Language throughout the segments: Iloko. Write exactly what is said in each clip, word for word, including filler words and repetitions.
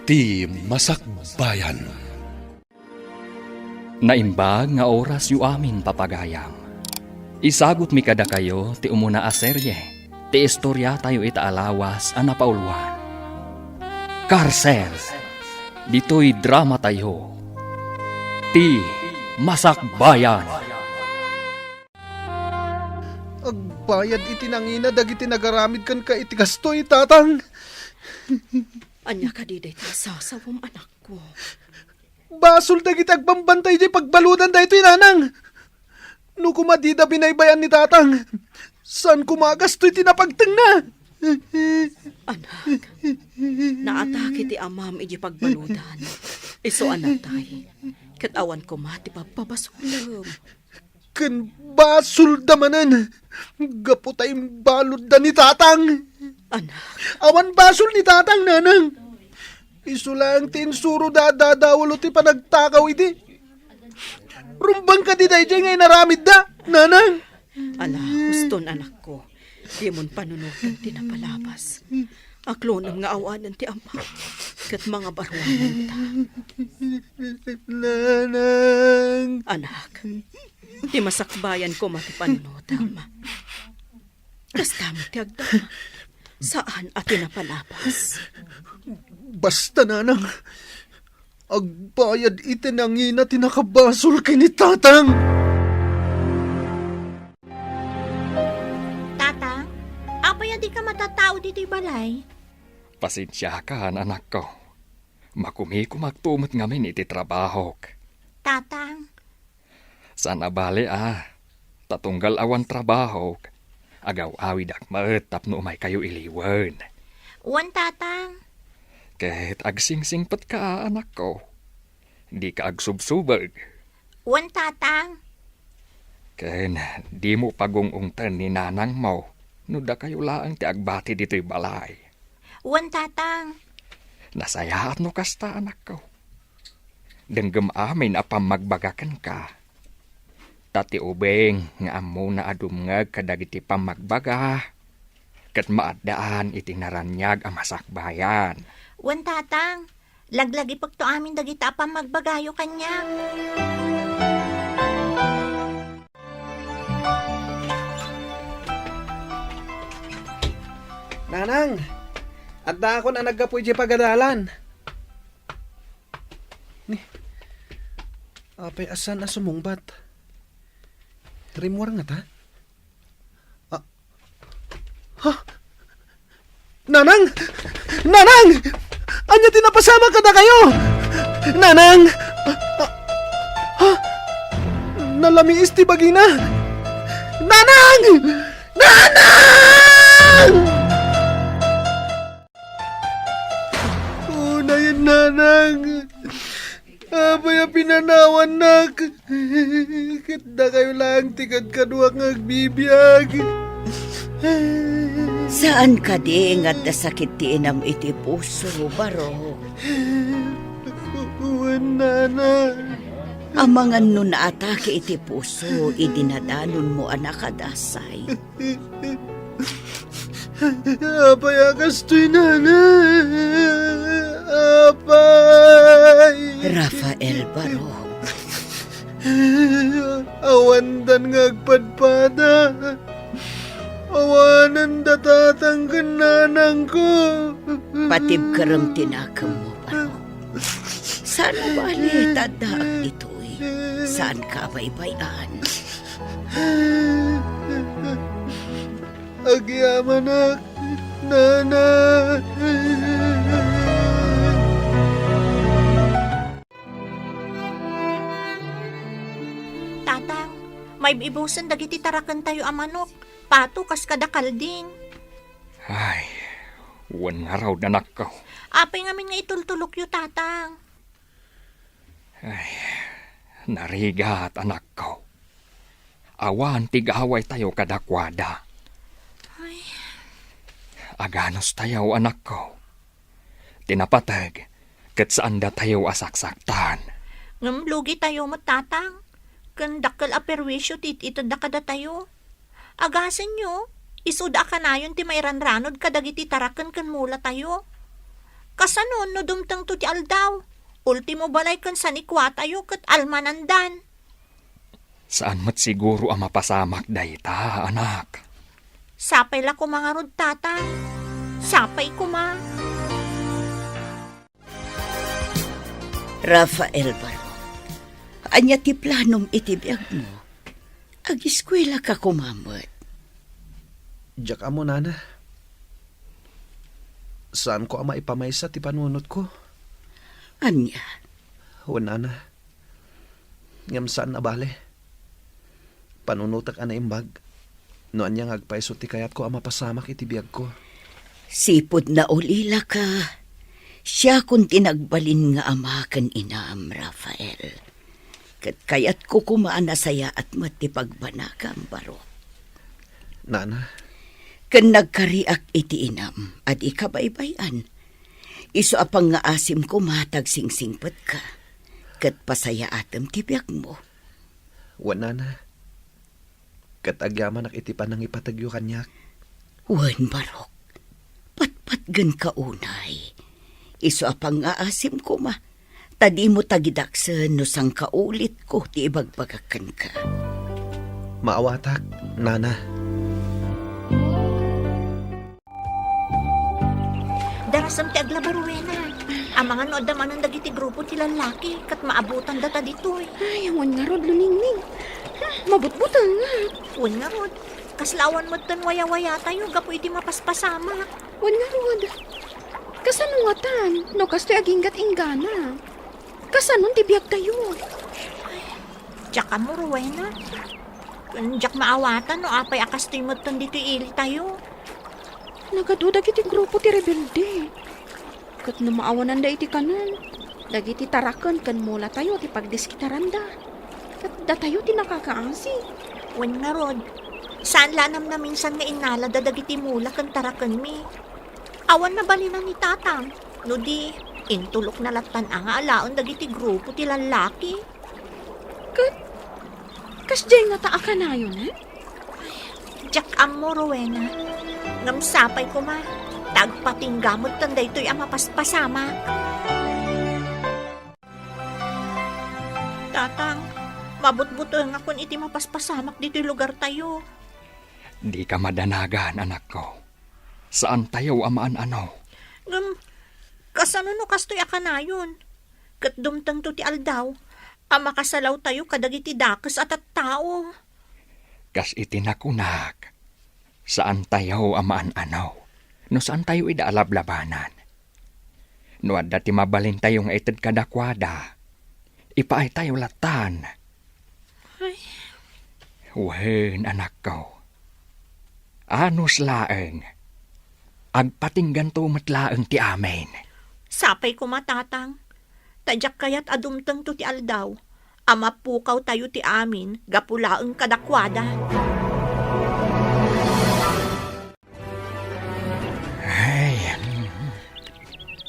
Ti Masakbayan. Naimbag nga orasyo amin, papagayam. Isagutmi kadakayo ti umuna a serye ti istoriatayo ita a lawas a napauluan. Karsel, ditoy dramatayo, Ti Masakbayan. Agbayad iti nangina dagiti nagaramid kenka iti kastoy, Tatang. Ania kadi daytoy a sasawem, anakko? Basol dagiti agbambantay idiay pagbaludan daytoy, Nanang. No koma dida binaybay-an ni Tatang, saan koma a kastoy ti napagtengna. Anak, naatake ti amam idiay pagbaludan. Isu a natay, ket awan koma ti pagpabasolem. Ken basolda manen, gapu ta imbaludda ni Tatang. Anak. Awan basol ni Tatang, Nanang. Isu laeng ti insuroda a dadaelo ti panagtakaw idi. Rumbeng kadi daydiay nga inaramidda, Nanang. Ala, huston, anakko. Dimon panunoten ti napalabas. Aklonem nga awanen ti amam ket mangabaruanenta. Nanang. Anak, ti masakbayan koma ti panunotam. Kasta met ti agdama. Saan a ti napalabas. Basta, Nanang, agbayad iti nangina ti nakabasol ken ni Tatang. Tatang, apay a dika matatao ditoy balay? Pasensiakan, anakko. Makumikumakto met ngamin iti trabahok. Tatang. Saan a bale a, ta tunggal awan trabahok, agaw-awidak met tapno umaykayo iliwen. Wen, Tatang. Ket agsingsingpetka, anakko. Dika agsubsubeg. Wen, Tatang. Ken dimo pagung-ungten ni nanangmo no dakayo laeng ti agbati ditoy balay. Wen, Tatang. Nasayaat no kasta, anakko. Denggem amin a pammagbaga kenka. Ta ti ubing nga ammona a dumngeg kadagiti pammagbaga, ket maaddaan iti naraniag a masakbayan. Wen, Tatang. Laglagipekto amin dagita a pammagbagayo kaniak. Nanang, addaakon a naggapu idiay pagadalan. Ni, apay a saan a sumungbat? Rimmuar ngata? Ah. Ha? Nanang! Nanang! Ania ti napasamak kadakayo? Nanang! Ah, ah, ha? Nalamiis ti bagina! Nanang! Nanang! Unayen, Nanang! Apay a pinanawannak? Ket dakayo laeng ti kadkaduak nga agbibiag. Saan kadi nga adda sakit ti inam iti puso, Barok? Wen, Nana. Amangan no naatake iti puso idi nadanonmo a nakadasay. Apay a kastoy, Nana? Apay! Rafael Barok. Awandan nga agpadpada. Awanen da tatang ken nanangko. Patibkerem ti nakemmo, Barok. Saan a bale ta addaak ditoy? Saanka a baybay-an? Agyamanak, Nana. Tatang, maib-ibusen dagiti tarakentayo a manok. Pato kas kada kalding. Ay, wen ngarud, anakko. Apay ngamin nga itultulokyo, Tatang? Ay, narigat, anakko. Awan ti gawaytayo kadakuada. Ay. Aganustayo, anakko. Ti napateg, ket saandatayo a saksaktan. Ngem lugitayo met, Tatang. Ken dakkel a perwisyo ti it-itedda kadatayo. Agasenyo, isuda a kanayon ti mairanranod kadagiti taraken ken mulatayo. Kasano no dumtengto ti aldaw? Ultimo balay ken sanikuatayo ket almanandan. Saan met siguro a mapasamak dayta, anak. Sapay la koma ngarud, Tatang. Sapay koma. Rafael Barok, ania ti planom iti biagmo? Agiskuelaka koma met. Diak ammo, Nana. Saanko a maipamaysa ti panunotko. Ania? Wen, Nana. Ngem saan a bale. Panunotek a naimbag. No ania nga agpayso ti kayatko a mapasamak iti biagko. Sipud naulilaka, siakon ti nagbalin nga ama ken inam, Rafael. Ket kayatko koma a nasayaat met ti pagbanagam, Barok. Nana. Ken nagkariak iti inam a di kabaybay-an. Isu a pangngaasim koma ta agsingsingpetka. Ket pasayaatem ti biagmo. Wen, Nana. Ket agyamanak iti panangipategyo kaniak. Wen, Barok, patpatgenka unay. Isu a pangngaasim koma, ta dimo tagidaksen no sangkaulitko ti ibagbagak kenka. Maawatak, Nana. Darasem ti aglaba, Rowena. Amangan no adda manen dagiti grupo ti lallaki ket maabutan data ditoy. Ay, awan ngarud, Luningning. Hmm, mabutbutengngak. Wen ngarud, kasla awan metten wayawayatayo gapu iti mapaspasamak. Wen ngarud, kasano ngatan no kastoy aginggat-inggana? Kasanon ti biagtayo? Diak ammo, Rowena. Ken diak maawatan no apay a kastoy metten ditoy ilitayo. Nagadu dagiti grupo ti rebelde. Ket no maawananda iti kanen, dagiti taraken ken mulatayo ti pagdiskitaranda. Ket datayo ti nakakaasi. Wen ngarud, saan la a namnaminsan nga innalada dagiti mula ken tarakenmi. Awan nabalinan ni Tatang, no di, intulokna lattan a nga alaen dagiti grupo ti lallaki. Ket, kasdiay ngata a kanayon, eh? Diak ammo, Rowena. Ngem sapay koma, ta agpatingga metten daytoy a mapaspasamak. Tatang, mabutbutengakon iti mapaspasamak ditoy lugartayo. Dika madanagan, anakko. Saantayo a maan-ano. Ngem, kasano no kastoy a kanayon? Ket dumtengto ti aldaw a makasalawtayo kadagiti dakes a tattao. Kas iti nakunak, saantayo a maan-ano no saantayo ida a lablabanan. No adda ti mabalintayo nga ited kadakuada, ipaaytayo lattan. Ay. Wen, anakko. Anus laeng. Agpatingganto met laeng ti amin. Sapay koma, Tatang. Ta diak kayat a dumtengto ti aldaw a mapukawtayo ti amin gapu laeng kadakuada. Ay,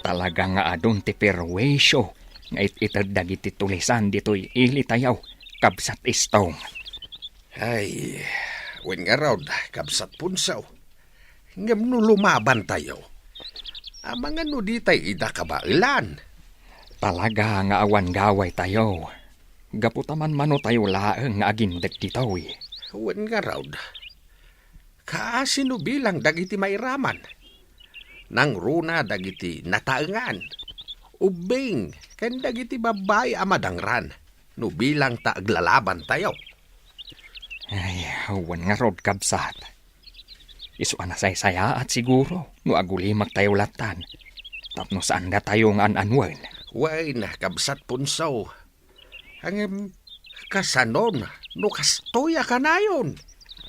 talaga nga adun ti perwisyo nga it-ited dagiti tulisan ditoy ilitayo, Kabsat Istong. Ay, wen ngarud, Kabsat Punsaw. Ngem no lumabantayo, amangan no ditay ida kabaelan. Talaga nga awan gawaytayo, gapu ta manmanotayo laeng nga agindek ditoy. Wen ngarud, kaasi no bilang dagiti mairaman. Nangruna dagiti nataengan, ubbing, ken dagiti babbai a madangran no bilang ta aglalabantayo. Ay, wen ngarud, kabsat. Isu a nasaysayaat siguro no agulimaktayo lattan tapno saandatayo nga an-anuen. Wen, Kabsat Punsaw. Ngem, kasanon no kastoy a kanayon?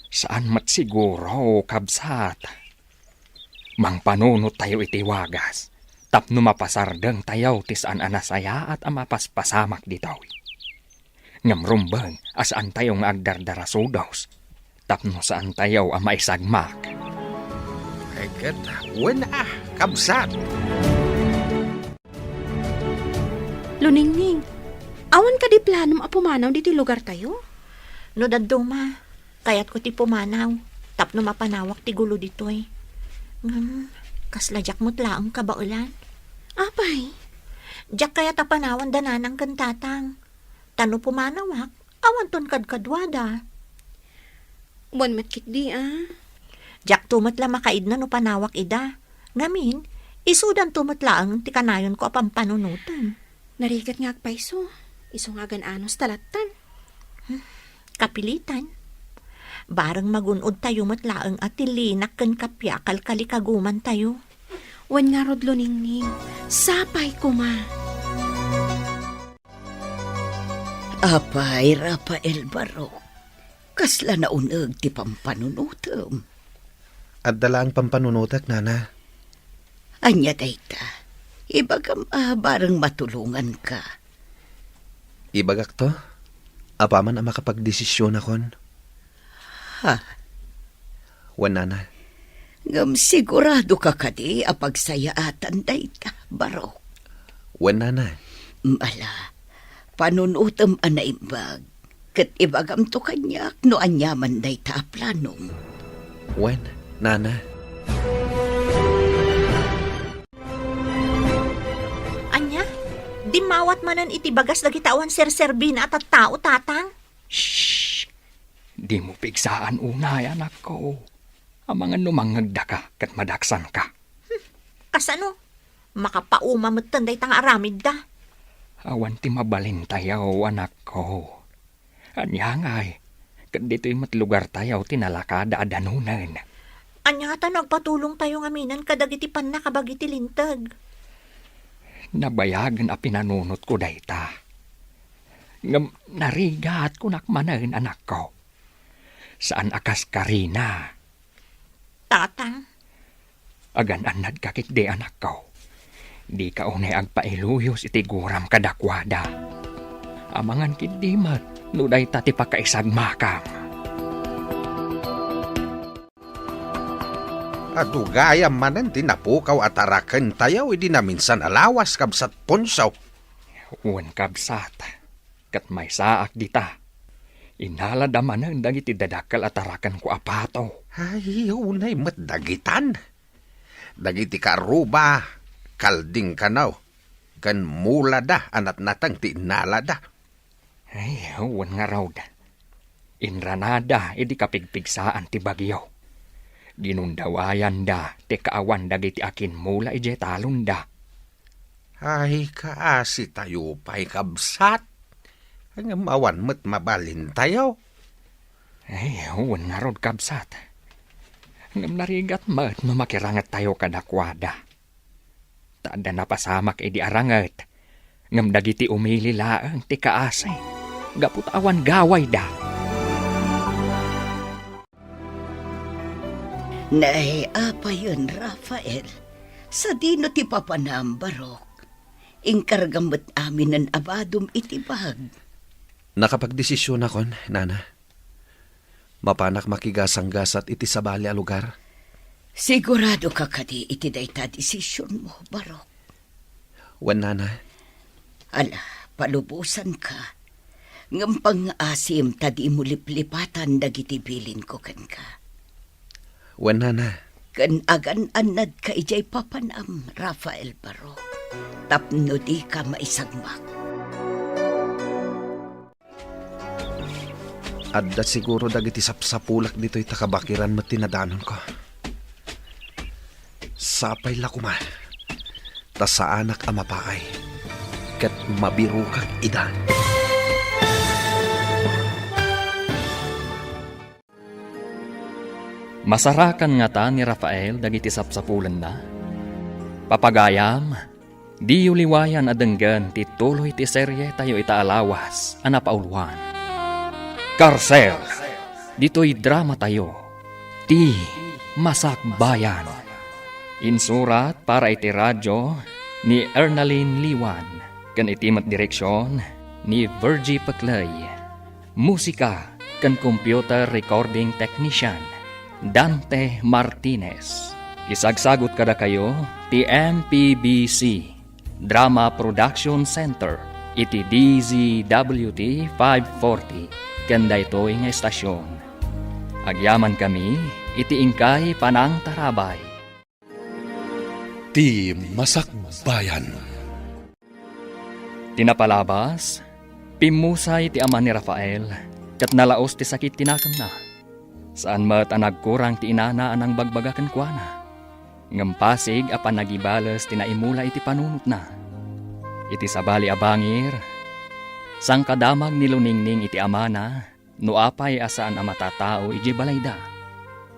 Saan met siguro, kabsat. Mangpanunottayo iti wagas tapno mapasardengtayo ti saan a nasayaat a mapaspasamak ditoy. Ngem rumbeng a saantayo nga agdardarasudos tapno saantayo a maisagmak. Ay ket, wen a, kabsat. Luningning, awan kadi planom a pumanaw ditoy lugartayo? No dadduma, kayatko ti pumanaw tapno mapanawak ti gulo ditoy. Ngem, kasla diak met laeng kabaelan. Apay, diak kayat a panawan da nanang ken tatang. Ta no pumanawak, awanton kadkaduada. Wen met ketdi, a. Diakto met la makaidna no panawak ida. Ngamin, isudanto met laeng ti kanayonko a pampanunotem. Narigat nga agpayso. Isu nga agan-anos ta lattan. Hmm, kapilitan. Bareng magun-odtayo met laeng a ti linak ken kappia kalkalikagumantayo. Wen ngarud, Luningning, sapay koma. Apay, Rafael Barok, kasla nauneg ti pampanunotem? Adda laeng pampanunotek, Nana. Ania dayta? Ibagam a bareng matulonganka. Ibagakto, apaman a makapagdesisionakon. Ha? Wen, Nana. Ngem siguradoka kadi a pagsayaatan dayta, Barok? Wen, Nana. Ala, panunotem a naimbag, ket ibagamto kaniak no aniaman dayta a planom. Wen, Nana. Ania? Dimmawat manen iti bagas dagiti awan serserbina a tattao, tatang? Shh! Dimo pigsaan unay, anakko. Amangan no mangngegdaka ket madaksanka. Hmm, kasano? Makapauma metten dayta nga aramidda. Awan ti mabalintayo, anakko. Ania ngay, ket ditoy met lugartayo ti nalakada a danunen. Ania ngata no agpatulongtayo ngaminen kadagiti pannakabagi ti Linteg? Nabayagen a pinanunotko dayta. Ngem narigat kunak manen, anakko. Saan a kas Karina. Tatang. Agan-annadka ketdi, anakko. Dika unay agpailuyos iti guram kadakuada. Amangan ketdi met no dayta ti pakaisagmakam. Adu gayam manen ti napukaw a tarakentayo idi naminsan a lawas, Kabsat Ponso. Wen, kabsat. Ket maysaak dita. Innalada manen dagiti dadakkel a tarakenko a pato. Ay, unay met dagitan. Dagiti karuba, kalding kano, ken mulada a natnateng ti innalada. Ay, wen ngarud. Inranada idi kapigpigsaan ti bagyo. Ginundawayanda ti kaawan dagiti akimmula idiay talonda. Ay, kaasitayo pay, kabsat. Ngem awan met mabalintayo. Ay, wen ngarud, kabsat. Ngem narigat met no makirangettayo kadakuada. Ta adda napasamak idi aranget, ngem dagiti umili laeng ti kaasi, gapu ta awan gawayda. Nay, apayen, Rafael, sadino ti papanam, Barok? Inkargam met aminen a badom iti bag. Nakapagdesisionakon, Nana. Mapanak makigasanggasat iti sabali a lugar. Siguradoka kadi iti dayta a desisionmo, Barok? Wen, Nana. Ala, palubosanka. Ngem pangngaasim ta dimo liplipatan dagiti bilinko kenka. Wen, Nana. Ken agan-annadka idiay papanam, Rafael Barok, tapno dika maisagmak. Adda siguro dagiti sapsapulak ditoy ta kabakiran met ti nadanonko. Sapay la koma ta saanak a mapaay ket mabirokak ida. Masarakan ngata ni Rafael dagiti sapsapulenna? Papagayam, diyo liwayan a denggen ti tuloy ti serietayo ita a lawas a napauluan. Karsel! Ditoy dramatayo, Ti Masakbayan. Insurat para iti radio ni Ernalyn Liwan, ken iti met direksion ni Virgie Peclay. Musika ken computer recording technician, Dante Martinez. Isagsagut kadakayo ti M P B C Drama Production Center iti D Z W T five forty ken daytoy nga estasion. Agyamankami iti inkay panangtarabay. Ti Masakbayan. Ti napalabas, pimmusay ti ama ni Rafael, ket nalaos ti sakit ti nakemna. Saan met a nagkurang ti inana a nangbagbaga kenkuana. Ngem pasig a panagibales ti naimula iti panunotna. Iti sabali a bangir, sangkadamag ni Luningning iti amana, no apay a saan a matatao idiay balayda.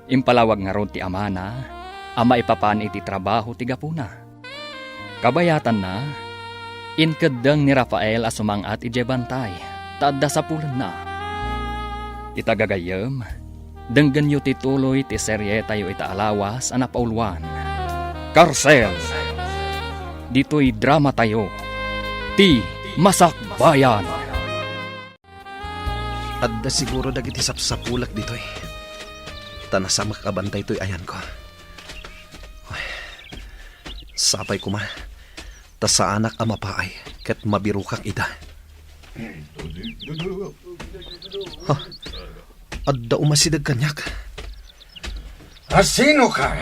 Impalawag ngarud ti amana a maipapan iti trabaho ti gapuna. Kabayatanna, inkeddeng ni Rafael a sumang-at idiay bantay ta adda sapulenna. Ita gagayyem, denggenyo ti tuloy ti serietayo ita a lawas a napauluan, Karsel. Ditoy dramatayo, Ti Masakbayan. Adda siguro dagiti sapsapulak ditoy. Ta nasamak a bantay toy ayanko. Uy, sapay koma, ta saanak a mapaay ket mabirokak ida. Ha? Adda umasideg kaniak. Asinoka?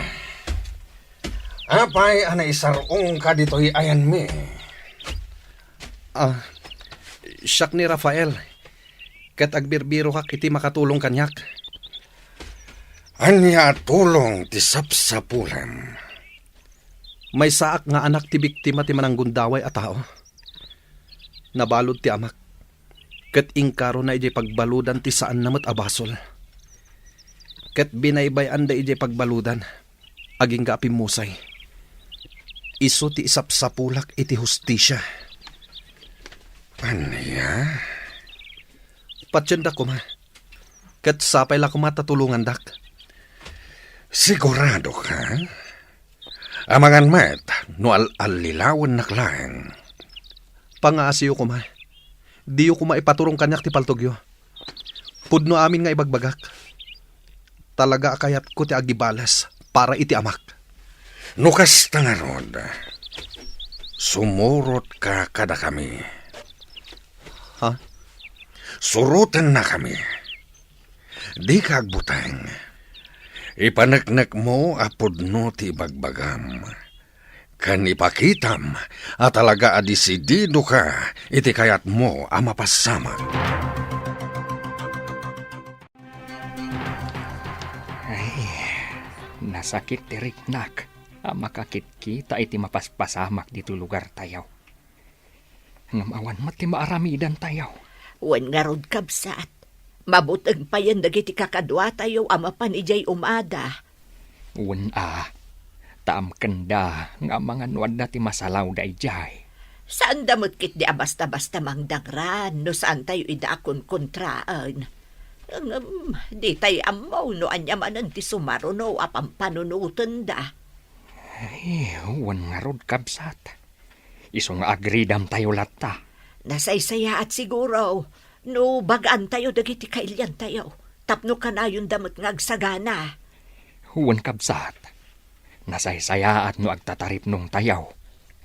Apay a naisar-ongka ditoy ayanmi? Ah, siak ni Rafael, ket agbirbirokak iti makatulong kaniak. Ania a tulong ti sapsapulem? Maysaak nga anak ti biktima ti mananggundaway a tao. Nabalud ti amak, ket inkarona idiay pagbaludan ti saanna met a basol. Ket binaybay-anda idiay pagbaludan, agingga a pimmusay. Isu ti isapsapulak iti hustisia. Ania? Patiendak koma, ket sapay la koma ta tulongandak. Siguradoka? Amangan met no al-allilawennak laeng. Pangaasiyo koma. Diyo koma ipaturong kaniak ti paltogyo. Pudno amin nga ibagbagak. Talaga a kayatko ti agibales para iti amak. No kasta ngarud, sumurotka kadakami. Ha? Surotennakami. Dika agbuteng. Ipaneknekmo a pudno ti ibagbagam. Ken ipakitam a talaga a disididoka iti kayatmo a mapassamak. Ay, nasakit ti riknak a makakitkita iti mapaspasamak ditoy lugartayo. Ngem awan met ti maaramidantayo. Wen ngarud, kabsat, mabuteng payen dagiti kakaduatayo a mapan idiay umada. Wen a, ta amkenda nga amangan no adda ti masalawda idiay. Saanda met ketdi a basta-basta mangdangran no saantayo ida a konkontraen. Ngem, ditay ammo no ania manen ti sumaruno a pampanunotenda. Ay, wen ngarud, kabsat. Isu nga agridamtayo latta. Nasaysayaat siguro no bagaantayo dagiti kailiantayo tapno kanayonda met nga agsagana. Wen, kabsat, nasaysayaat no agtataripnongtayo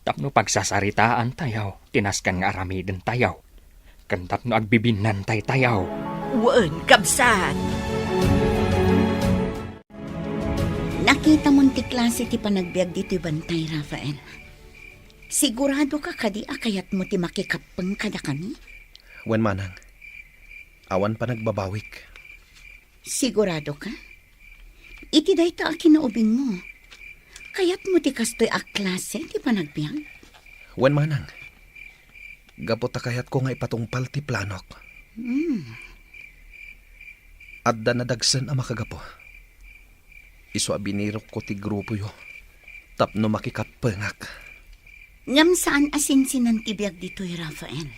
tapno pagsasaritaantayo ti nasken nga aramidentayo ken tapno agbibinnantaytayo. Wen, kabsat. Nakitamon ti klase ti panagbiag ditoy bantay, Rafael. Siguradoka kadi a kayatmo ti makikappeng kadakami? Wen, manang. Awan panagbabawik. Siguradoka? Iti dayta a kinaubingmo, kayatmo ti kastoy a klase ti panagbiag? Wen, manang. Gapu ta kayatko nga ipatungpal ti planok. Hmm. Adda nadagsen a makagapu. Isu a binirokko ti grupoyo tapno makikappengak. Ngem saan a sinsinan ti biag ditoy, Rafael.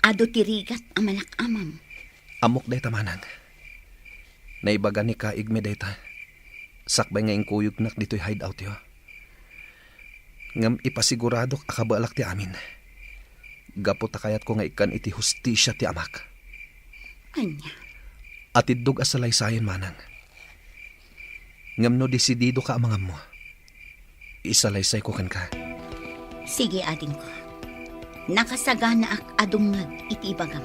Adu ti rigat a malak-amam. Ammok dayta, manang. Naibaga ni Kaigmi dayta sakbay nga inkuyognak ditoy hideoutyo. Ngem ipasiguradok a kabaelak ti amin. Gapu ta kayatko nga ikkan iti hustisia ti amak. Ania? Atiddog a salaysayen, manang. Ngem no disididoka a mangammo, isalaysayko kenka. Sige, adingko. Nakasaganaak a dumngeg iti ibagam.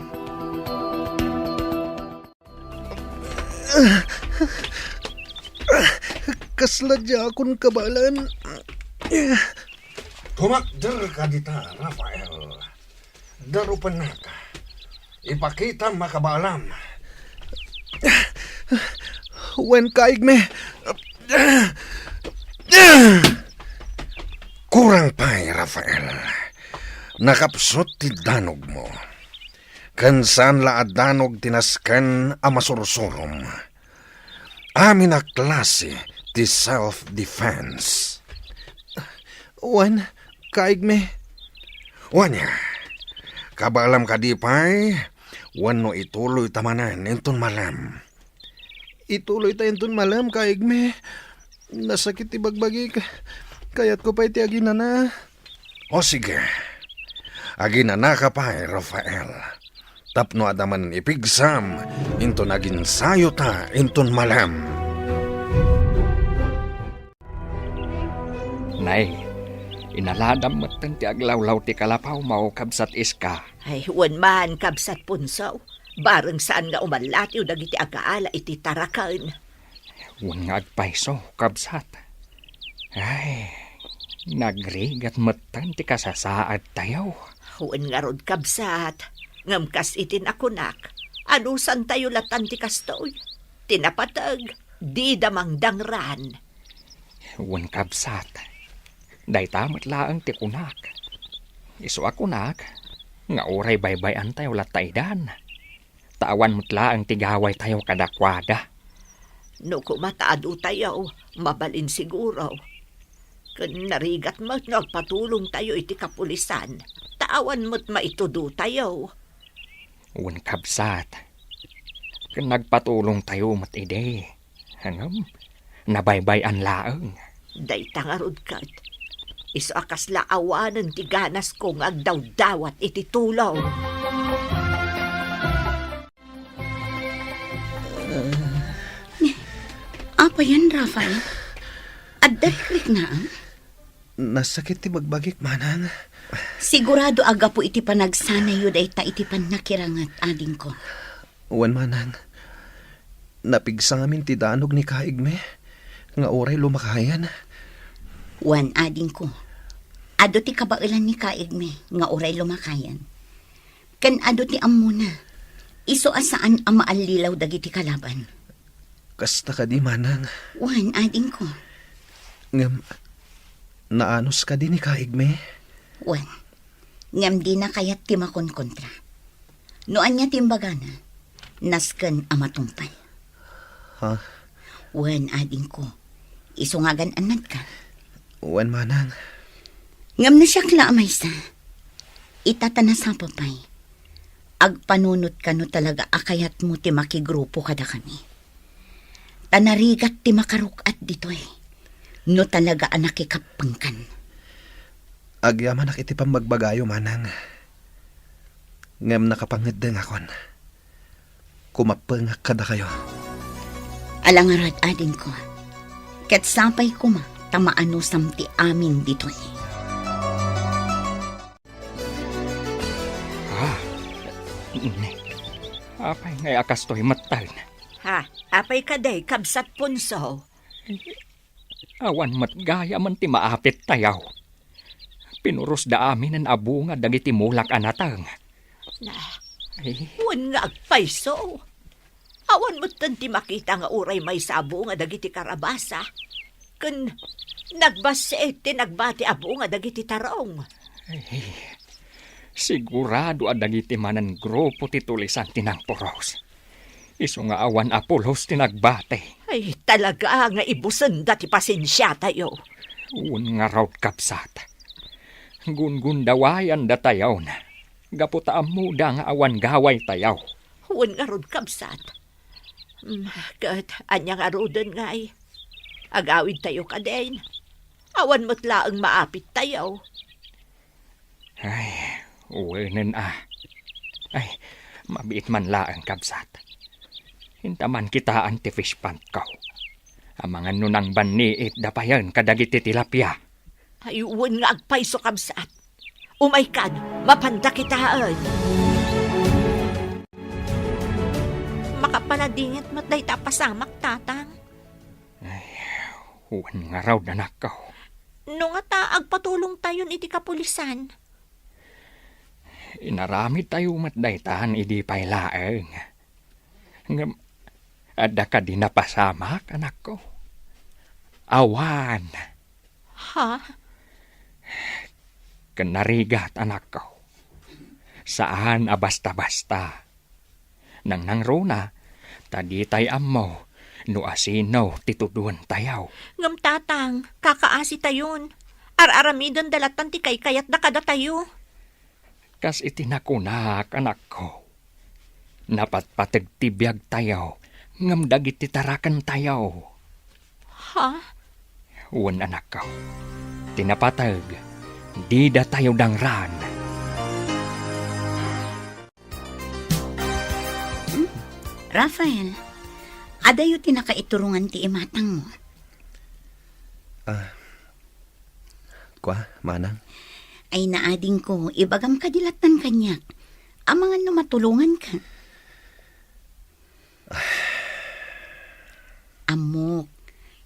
Kasla diakon kabaelan. Kumakder ka dita, Rafael. Darupennak. Ipakitam a kabaalam. Wen, kaigmi. Kurang pay, Rafael. Nakapsut ti danogmo. Ken saan la a danog ti nasken a masursurom. Amin a klase ti self-defense. Wen, kaigmi. Wen, kabaalam kadi pay wenno ituloyta manen inton malem? Ituloyta inton malem, kaigmi. Nasakit ti bagbagik. Kayatko pay ti aginana. O sige, aginanaka pay, Rafael, tapno adda manen ipigsam inton aginsayota inton malem. Nay, inaladam metten ti aglawlaw ti kalapawmo, Kabsat Iska. Ay, wen man, Kabsat Punso. Bareng saan nga umallatiw dagiti agaala iti taraken. Wen nga agpayso, kabsat. Ay, nagrigat metten ti kasasaadtayo. Wen ngarud, kabsat, ngem kas iti nakunak, anusantayo latan ti kastoy. Ti napateg, dida mangdangran. Wen, kabsat, dayta met laeng ti kunak. Isu a kunak nga uray baybay-antayo latta idan. Ta awan met laeng ti gawaytayo kadakuada. No koma ta adutayo, mabalin siguro. Ken narigat met no agpatulongtayo iti kapulisan, ta awan met maitudotayo. Wen, kabsat, ken nagpatulongtayo met idi. Ngem, nabaybay-an laeng. Dayta ngarud ket, isu a kasla awanen ti ganasko nga agdawdawat iti tulong. Apayen, Rafael? Adda rikriknaem? Nasakit ti bagbagik, manang. Sigurado a gapu iti panagsanayo dayta iti pannakiranget, adingko. Wen, manang. Napigsa ngamin ti danog ni kaigmi nga uray lumakayen. Wen, adingko. Adu ti kabaelan ni kaigmi nga uray lumakayen. Ken adu ti ammona. Isu a saan a maallilaw dagiti kalaban. Kasta kadi, manang? Wen, adingko. Ngem, naanus kadi ni kaigmi? Wen. Ngem dina kayat ti makonkontra. No ania ti imbagana, nasken a matungpal. Ha? Wen, adingko. Isu nga agan-annadka. Wen, manang. Ngem no siak la a maysa, ita ta nasapa pay, agpanunot ka no talaga a kayatmo ti makigrupo kadakami. Ta narigat ti makaruk-at ditoy, no talaga a nakikappengkan. Agyamanak iti pammagbagayo, manang. Ngem nakapangeddengakon. Kumappengak kadakayo. Ala ngarud, adingko. Ket sapay koma ta maanusam ti amin ditoy. Ah, ne. Apay ngay a kastoy metten? Ha, apay kadi, Kabsat Punso? Awan met gayamen ti maapittayo. Pinurosda aminen a bunga dagiti mulak a nateng. Na, Ay. Wen nga agpayso. Awan metten ti makita nga uray maysa a bunga dagiti karabasa. Ken nagbassit ti nagbati a bunga dagiti tarong. Ay, sigurado a dagiti manen grupo ti tulisan ti nangpuros. Isu nga awan a pulos ti nagbati. Ay, talaga nga ibusenda ti pasensiatayo. Wen ngarud, kabsat. Gungundawayandatayon gapu ta ammoda nga awan gawaytayo. Wen ngarud, kabsat. Mm, ket ania ngaruden ngay? Agawidtayo kadin? Awan met laeng maapittayo. Ay, wenen a. Ay, mabiit man laeng, kabsat. Inta man kitaan ti fish pond ko. Amangan no nangbanniit da payen kadagiti tilapia. Ay, wen nga agpayso, kabsat. Umaykan, mapanda kitaen. Makapaladingit met dayta a pasamak, tatang. Ay, wen ngarud, anakko. No ngata, agpatulongtayon iti kapulisan. Inaramidtayo met daytan idi pay laeng. Ngem adda kadi napasamak, anakko? Awan. Ha? Ken narigat, anakko. Saan a basta-basta. Nangnangruna, ta ditay ammo no asino ti tuduentayo. Ngem, Tatang, kakaasitayon. Ar-aramidenda lattan ti kaykayatda kadatayo. Kas iti nakunak, anakko, napatpateg ti biagtayo, ngem dagiti tarakentayo. Ha? Wen, anakko, ti napateg, didatayo dangran. Hmm? Rafael, adayo ti nakaiturongan ti imatangmo? Ah, kua, manang? Ay, naadingko, ibagam kadi lattan kaniak. Amangan no matulonganka. Ammok,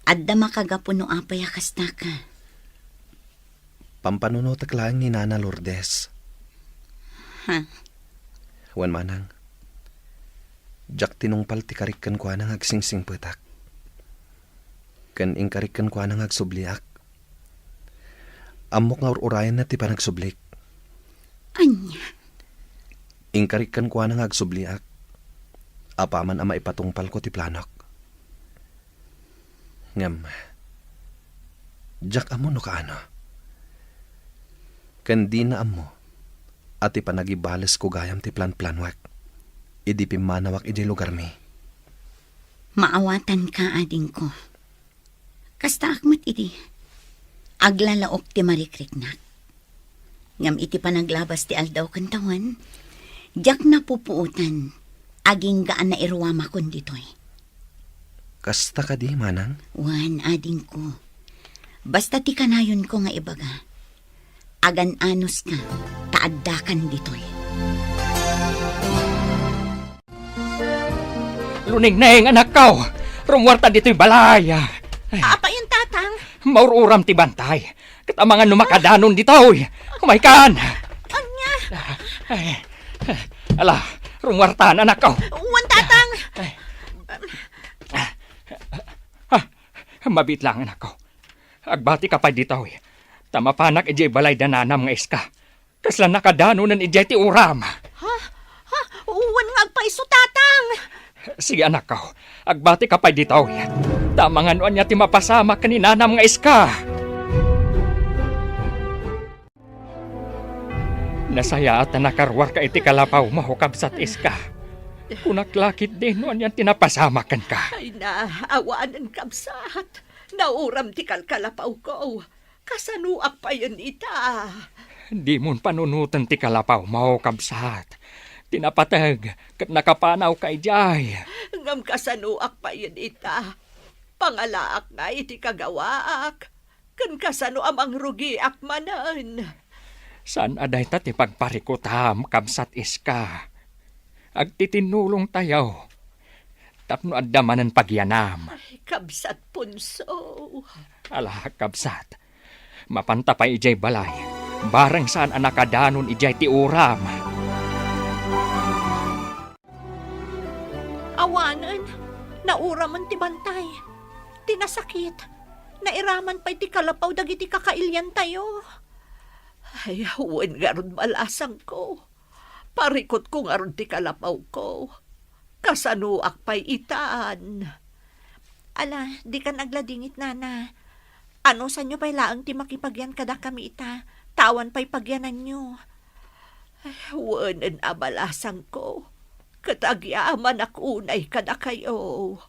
adda makagapu no apay a kastaka. Pampanunotek laeng ni Nana Lourdes. Ha? Wen, manang, diak tinungpal ti karik kenkuana nga agsingsingpetak. Ken inkarik kenkuana nga agsubliak. Ammok nga ur-urayenna ti panagsublik. Ania? Inkarik kenkuana nga agsubliak, apaman a maipatungpalko ti planok. Ngem, diak ammo no kaano. Ken dina ammo a ti panagibalesko gayam ti planplanuek idi pimmanawak idiay lugarmi. Maawatanka, adingko. Kastaak met idi, aglalaok ti marikriknak. Ngem iti panaglabas ti aldaw ken tawen, diak napupuotan, agingga a nairuamakon ditoy. Kasta kadi, manang? Wen, adingko. Basta ti kanayonko nga ibaga, agan-anoska, ta addakan ditoy. Lunengneng, anakko! Rummuarta ditoy balay! Ay. Apay, Tatang? Maur-uram ti bantay. Ket amangan no makadanon ditoy. Umaykan! Ania? Ay. Ala, rummuartan, anakko. Wen, Tatang. Ay. Ah, mabiit lang, anakko. Agbatika pay ditoy. Ta mapanak idiay balay da nanam nga iska. Kasla nakadanonen idiay ti uram. Ha? Ha? Wen nga agpayso, Tatang! Sige, anakko. Agbatika pay ditoy. Ta amangan no ania ti mapasamak ken ni nanam nga iska. Nasayaat a nakaruarka iti kalapawmo, kabsat iska. Kunak la ketdi no anian ti napasamak kenka. Ay na, awanen, kabsat. Nauram ti kalkalapawko. Kasanoak payen ita? Dimon panunoten ti kalapawmo, kabsat. Ti napateg ket nakapanawka idiay. Ngem kasanoak payen ita? Pangalaak ngay ti kagawaak, ken kasano a mangrugiak manen? Saan a dayta ti pagparikutam, kabsat iska. Agtitinnulongtayo tapno adda manen pagyanam. Ay, kabsat Ponso. Ala, kabsat. Mapanta pay idiay balay. Bareng saan a nakadanon idiay ti uram. Awanen, nauramen ti bantay. Ti nasakit, nairaman pay ti kalapaw dagiti kakailiantayo. Ay, wen ngarud, balasangko. Parikutko ngarud ti kalapawko. Kasanoak pay itan? Ala, dikan agladingit, nana. Anusanyo pay laeng ti makipagyan kadakami ita, ta awan pay pagyananyo. Ay, wenen a balasangko, ket agyamanak unay kadakayo.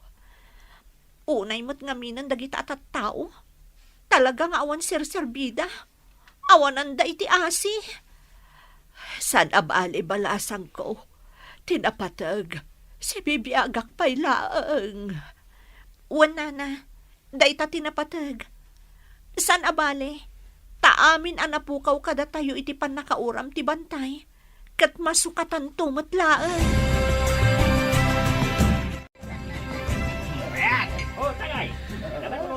Unay met ngaminen dagita a tattao. Talaga nga awan serserbida. Awananda iti asi. Saan a bale, balasangko. Ti napateg, sibibiagak pay laeng. Wen, nana, dayta ti napateg. Saan a bale, ta amin a napukaw kadatayo iti pannakauram ti bantay, ket masukatanto met laeng.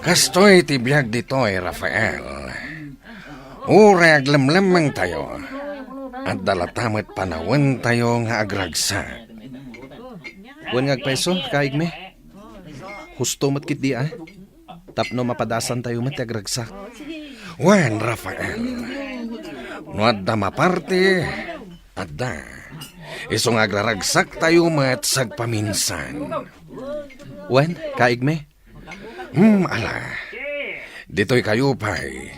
Kastoy ti biag ditoy, Rafael. Uray aglemlemmengtayo, adda latta met panawentayo nga agragsak. Wen nga agpayso, kaigmi. Husto met ketdi a. Tapno mapadasantayo met ti agragsak. Wen, Rafael, no adda maparti, adda. Isu nga agraragsaktayo met sagpaminsan. Wen, kaigmi. Hmm, ala. Ditoy kayo pay.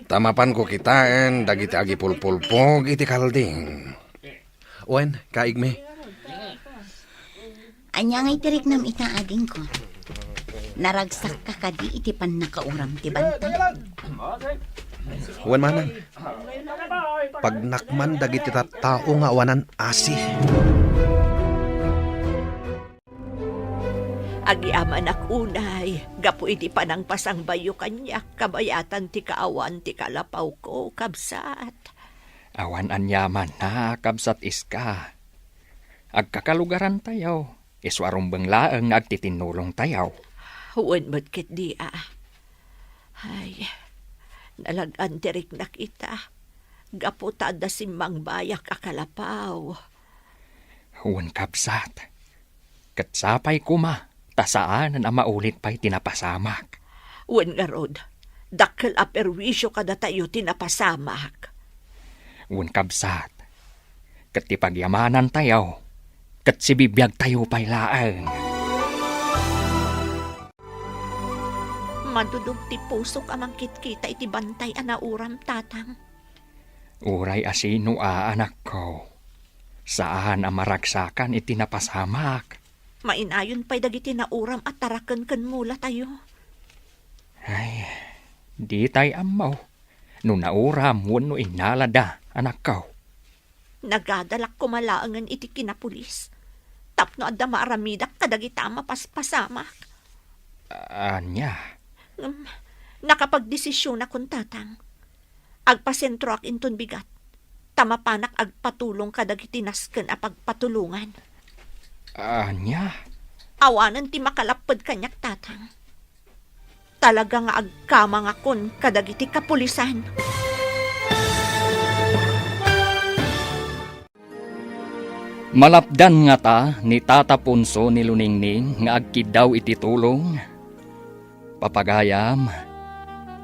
Ta mapanko kitaen dagiti agipulpulpog iti kalding. Wen, kaigmi. Ania nga itiriknam ita, adingko? Naragsakka kadi iti pannakauram ti bantay? Wen, manang. Pagnakman dagiti tattao nga awanan asi. Agyamanak unay, gapu iti panangpasangbayo kaniak, kabayatan ti kaawan ti kalapawko, kabsat. Awan aniamanna, kabsat Iska. Agkakalugarantayo, isu a rumbeng laeng nga agtitinnulongtayo. Wen met ketdi a. Ay, nalag-an ti riknak ita, gapu ta adda simmangbayak a kalapaw. Wen, kabsat. Ket sapay koma, ta saanen a maulit pay ti napasamak. Wen ngarud, dakkel a perwisio kadatayo ti napasamak. Wen, kabsat, ket ti pagyamanantayo, ket sibibiagtayo pay laeng. Madudog ti pusok a mangkitkita iti bantay a nauram, Tatang. Uray a sino a, anakko, saan a maragsakan iti napasamak. Mainayon pay dagiti nauram a taraken ken mulatayo. Ay, ditay ammo no nauram wenno innalada, anakko. Nagadalak koma laengen iti kinapulis tapno adda maaramidak kadagita a mapaspasamak. Ania? Ngem, nakapagdesisionakon, Tatang. Agpasentroak inton bigat, ta mapanak agpatulong kadagiti nasken a pagpatulongan. Ania? Awanen ti makalapped kaniak, Tatang. Talaga nga agkamangakon kadagiti kapulisan. Malapdan ngata ni Tata Ponso ni Luningning nga agkiddaw iti tulong? Papagayam,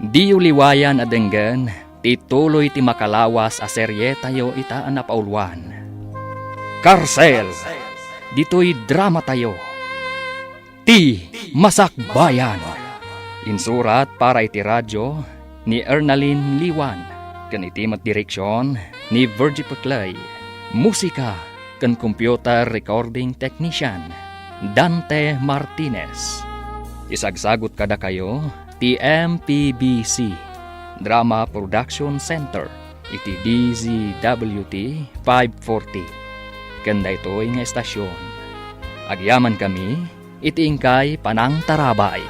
diyo liwayan a denggen ti tuloy ti makalawas a serietayo ita a napauluan. Karsel! Ditoy dramatayo, Ti Masakbayan. Insurat para iti radyo ni Ernalyn Liwan, ken iti met direksion ni Virgie Peclay. Musika ken computer recording technician, Dante Martinez. Isagsagut kadakayo ti M P B C Drama Production Center iti D Z W T five forty. Ken daytoy nga estasion, agyamankami iti inkay panangtarabay.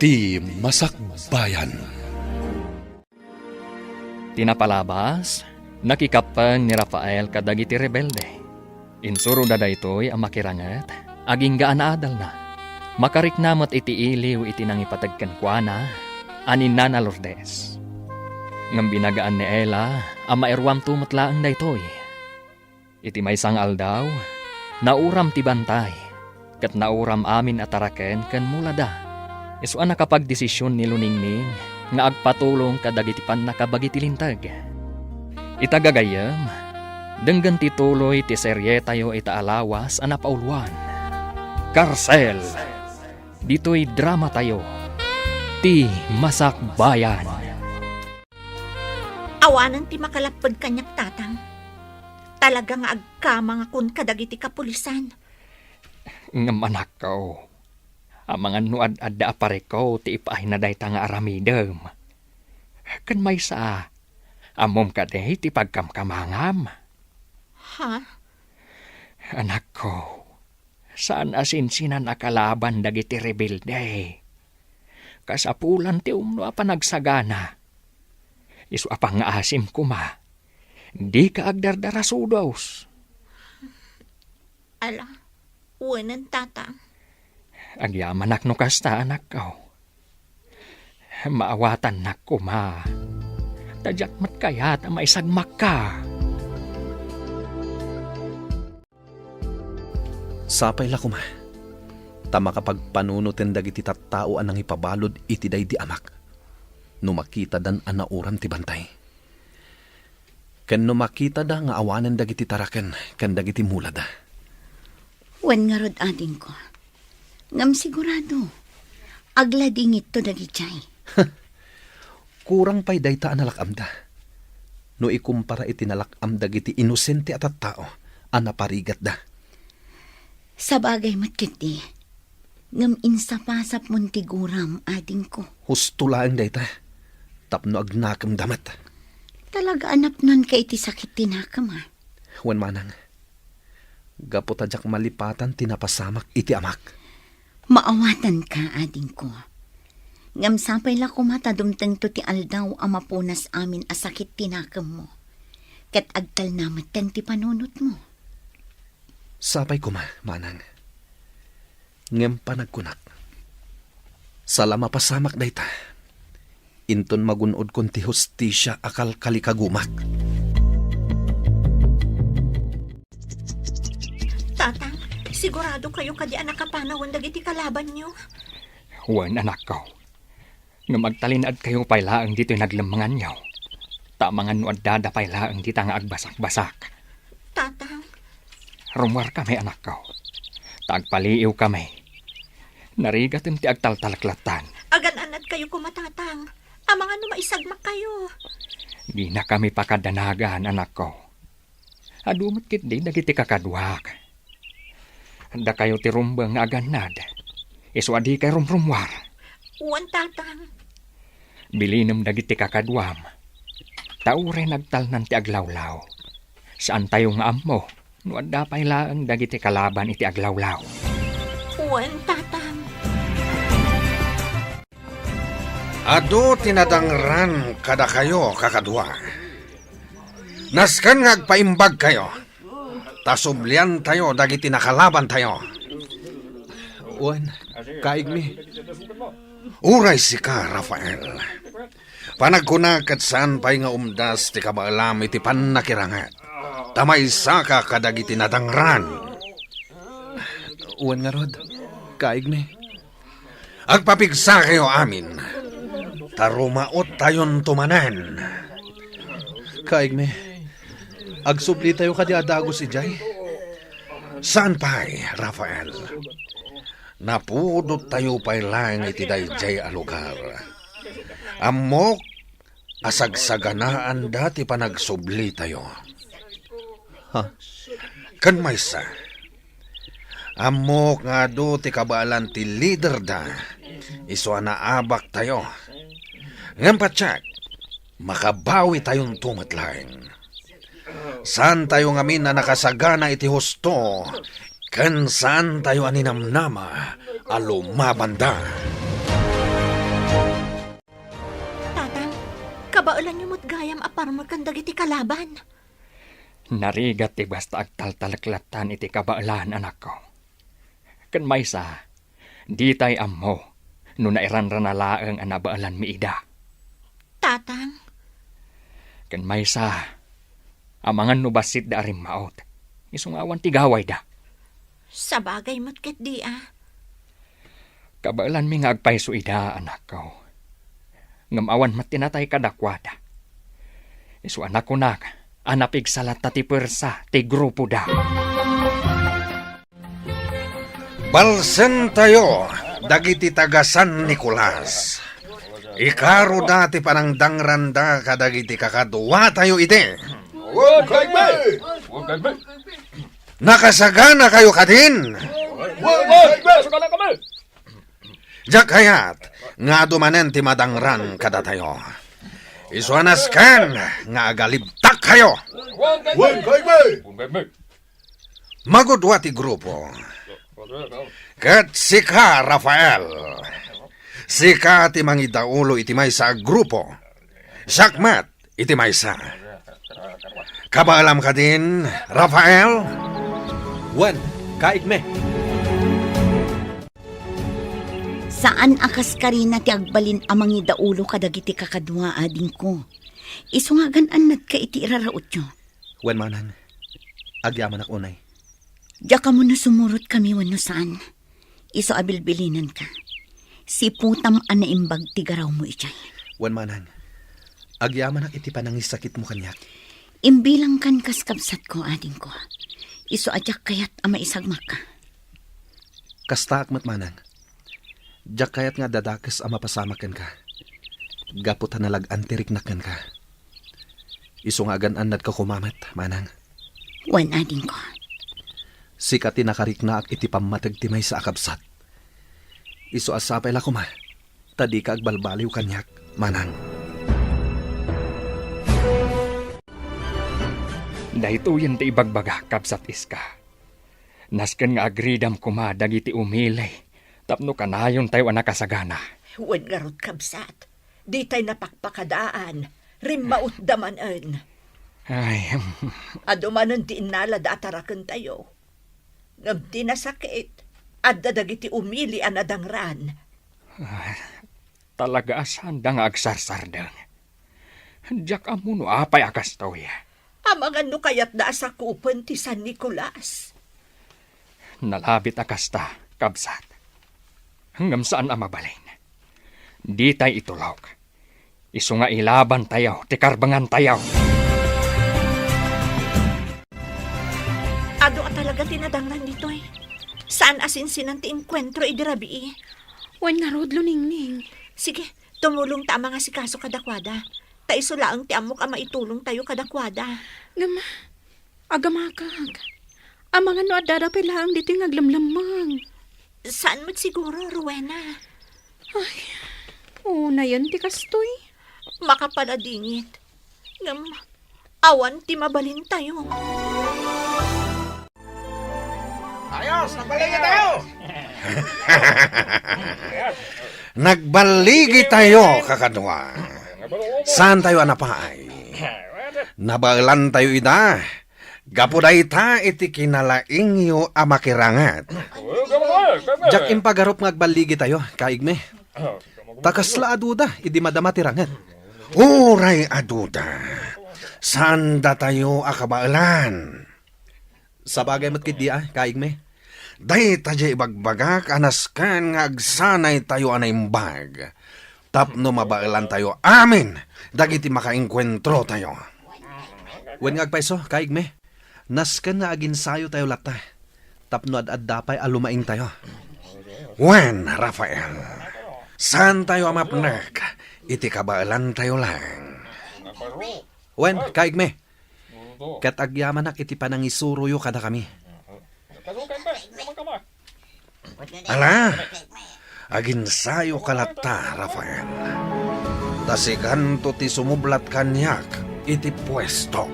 Ti Masakbayan. Ti napalabas, nakikappeng ni Rafael kadagiti rebelde. Insuroda daytoy a makiranget, agingga a naadalna. Makarikna met iti iliw iti nangipateg kenkuana a ni Nana Lourdes. Ngem binagaan ni Ella a mairuamto met laeng daytoy. Iti maysa nga aldaw, nauram ti bantay, ket nauram amin a taraken ken mulada. Isu a nakapagdesision ni Luningning nga agpatulong kadagiti pannakabagi ti linteg. Ita gagayyem, denggen ti tuloy ti serietayo ita a lawas a napauluan. Karsel! Ditoy dramatayo, Ti Masakbayan. Awanen ti makalapped kaniak, Tatang. Talaga nga agkamangakon kadagiti kapulisan. Ngem anakko, amangan no ad-adda a parikko ti ipaayna dayta nga aramidem. Ken maysa, ammom kadi ti pagkamkamangam? Ha? Anakko, saan a sinsinan a kalaban dagiti rebelde. Kasapulan ti umno a panagsagana. Isu a pangngaasim koma, dika agdardarasudos. Ala, wenen, Tatang. Agyamanak no kasta, anakko. Maawatannak koma. Ta diak met kayat a maisagmakka. Sapay la koma, ta makapagpanunoten dagiti tattao a nangipabalud iti daydi amak, no makitadan a nauram ti bantay, ken no makitada nga awanen dagiti taraken ken dagiti mulada. Wen ngarud, adingko. Ngem sigurado, agladingitto dagidiay. Kurang pay dayta a nalak-amda, no ikumpara iti nalak-am dagiti inosente a tattao a naparigatda. Sabagay met ketdi, ngem insapasapmon ti guram, adingko. Husto laeng dayta, tapno agnakemda met. Talaga a napnonka iti sakit ti nakem, a? Wen manang, gapu ta diak malipatan ti napasamak iti amak. Maawatanka, adingko. Ngem sapay la koma ta dumtengto ti aldaw a mapunas amin a sakit ti nakemmo, ket agtalna metten ti panunotmo. Sapay koma, manang. Ngem panagkunak, sala mapasamak dayta, inton magun-odkon ti hustisia a kalkalikagumak. Tatang, sigurado kayo kadi a nakapanawen dagiti kalabanyo? Wen, anakko. Ngem agtalinaedkayo pay laeng ditoy naglemmenganyo, ta amangan no addada pay laeng dita nga agbasakbasak. Tatang. Rummuarkami, anakko, ta agpaliiwkami. Narigaten ti agtaltaleklattan. Agan-anadkayo koma, Tatang. Amangan no maisagmakkayo. Dinakami pakadanagan, anakko. Adu met ketdi dagiti kakaduak. Dakayo ti rumbeng nga agannad, isu a dikay rumrummuar. Wen, Tatang. Bilinem dagiti kakaduam, ta uray nagtalnan ti aglawlaw, saantayo nga ammo no adda pay laeng dagiti kalaban iti aglawlaw. Wen, Tatang. Adu ti nadangran kadakayo, kakadua. Nasken nga agpaimbagkayo, ta subliantayo dagiti nakalabantayo. Wen, kaigmi. Uray sika, Rafael. Panagkunak ket saan pay nga umdas ti kabaelam iti pannakiranget, ta maysaka kadagiti nadangran. Wen ngarud, kaigmi. Agpapigsakayo amin, ta rumaottayonto manen. Kaigmi, agsublitayo kadi a dagus idiay? Saan pay, Rafael. Napudottayo pay laeng iti daydiay a lugar. Ammok a sagsaganaanda ti panagsublitayo. Ha? Ken maysa, ammok nga adu ti kabaelan ti liderda, isu a naabaktayo. Ngem patiek, makabawitayonto met laeng. Saantayo ngamin a nakasagana iti husto, ken saantayo a ninamnama a lumabanda. Tatang, kabaelanyo met gayam a parmekan dagiti kalaban. Narigat ti basta agtaltaleklattan iti kabaelan, anakko. Ken maysa, ditay ammo no nairanrana laeng a nabaelanmi ida. Tatang. Ken maysa, amangan no bassitda a rimmaut, isu nga awan ti gawayda. Sabagay met ketdi a. Kabaelanmi nga agpayso ida, anakko. Ngem awan met ti natay kadakuada. Isu a nakunak a napigsa latta ti puersa ti grupoda. Balsentayo dagiti taga San Nicolas. Ikaroda ti panangdangranda kadagiti kakaduatayo iti. Wen, kaigmi! Wen, kaigmi! Nakasaganakayo kadin? Wen, wen, wen, nakasaganakami! Diak kayat nga adu manen ti madangran kadatayo. Isu a nasken nga agalibtakkayo. Wen, kaigmi! Magudua ti grupo. Ket sika, Rafael, sika ti mangidaulo iti maysa a grupo. Siak met iti maysa. Kabaelam kadin, Rafael? Wen, kaigmi. Saan a kaskarina ti agbalin a mangidaulo kadagiti kakadua, adingko. Isu nga agan-annadka iti irarautyo. Wen, manang, agyamanak unay. Diak ammo no sumurotkami wenno saan. Isu a bilbilinenka. Siputam a naimbag ti garawmo idiay. Wen, manang, agyamanak iti panangisakitmo kaniak. Imbilangkan kas kabsatko, adingko. Isu a diak kayat a maisagmakka. Kastaak met, manang. Diak kayat nga adda dakes a mapasamak kenka. Gapu ta nalag-an ti riknak kenka. Isu nga agan-annadka koma met, manang. Wen, adingko. Sika ti nakariknaak iti pammateg ti maysa a kabsat. Isu a sapay la koma, ta dika agbalbaliw kaniak, manang. Daytoyen ti ibagbagak, kabsat Iska. Nasken nga agridam koma dagiti umili tapno kanayontayo a nakasagana. Wen ngarud, kabsat, ditay napakpakadaan, rimmautda manen. Ay. Adu manen ti innalada a tarakentayo. Ngem ti nasakit, adda dagiti umili a nadangran. Ah, talaga a saanda nga agsarsardeng. Diak ammo no apay a kastoy. Amangan no kayatda a sakupen ti San Nicolas. Nalabit a kasta, kabsat. Ngem saan a mabalin. Ditay itulok. Isu nga ilabantayo ti karbengantayo. Adu a talaga ti nadangran ditoy. Saan a sinsinan ti enkuentro idi rabii. Wen ngarud, Luningning. Sige, tumulongta a mangasikaso kadakuada. Ta isu laeng ti ammok a maitulongtayo kadakuada. Ngem, agamakak. Amangan no addada pay laeng ditoy nga aglemlemmeng. Saan met siguro, Rowena? Ay, unayen ti kastoy. Makapaladingit. Ngem, awan ti mabalintayo. Ayos, nagbaligi tayo! Nagbaligi tayo, kakadua. Saan tayo a napaay? Nabaelan tayo ida. Gapu dayta iti kinalaingyo a makiranget. Diak impagarup nga agbaligi tayo, kaigmi. Ta kasla a duda idi madama ti ranget. Uray a duda, saan datayo a kabaelan. Sabagay met ketdi a, kaigmi. Dayta diay ibagbagak a nasken nga agsanay tayo a naimbag tapno mabaelan tayo amin dagiti makaengkuentro tayo. Wen nga agpayso, kaigmi, nasken nga aginsayo tayo latta tapno ad-adda pay a lumaing tayo. Wen, Rafael, saan tayo a mapnek iti kabaelan tayo laeng. Wen, kaigmi, ket agyamanak iti panangisuroyo kadakami. Ala, aginsayoka latta, Rafael. Ta sikanto ti sumublat kaniak iti puestok.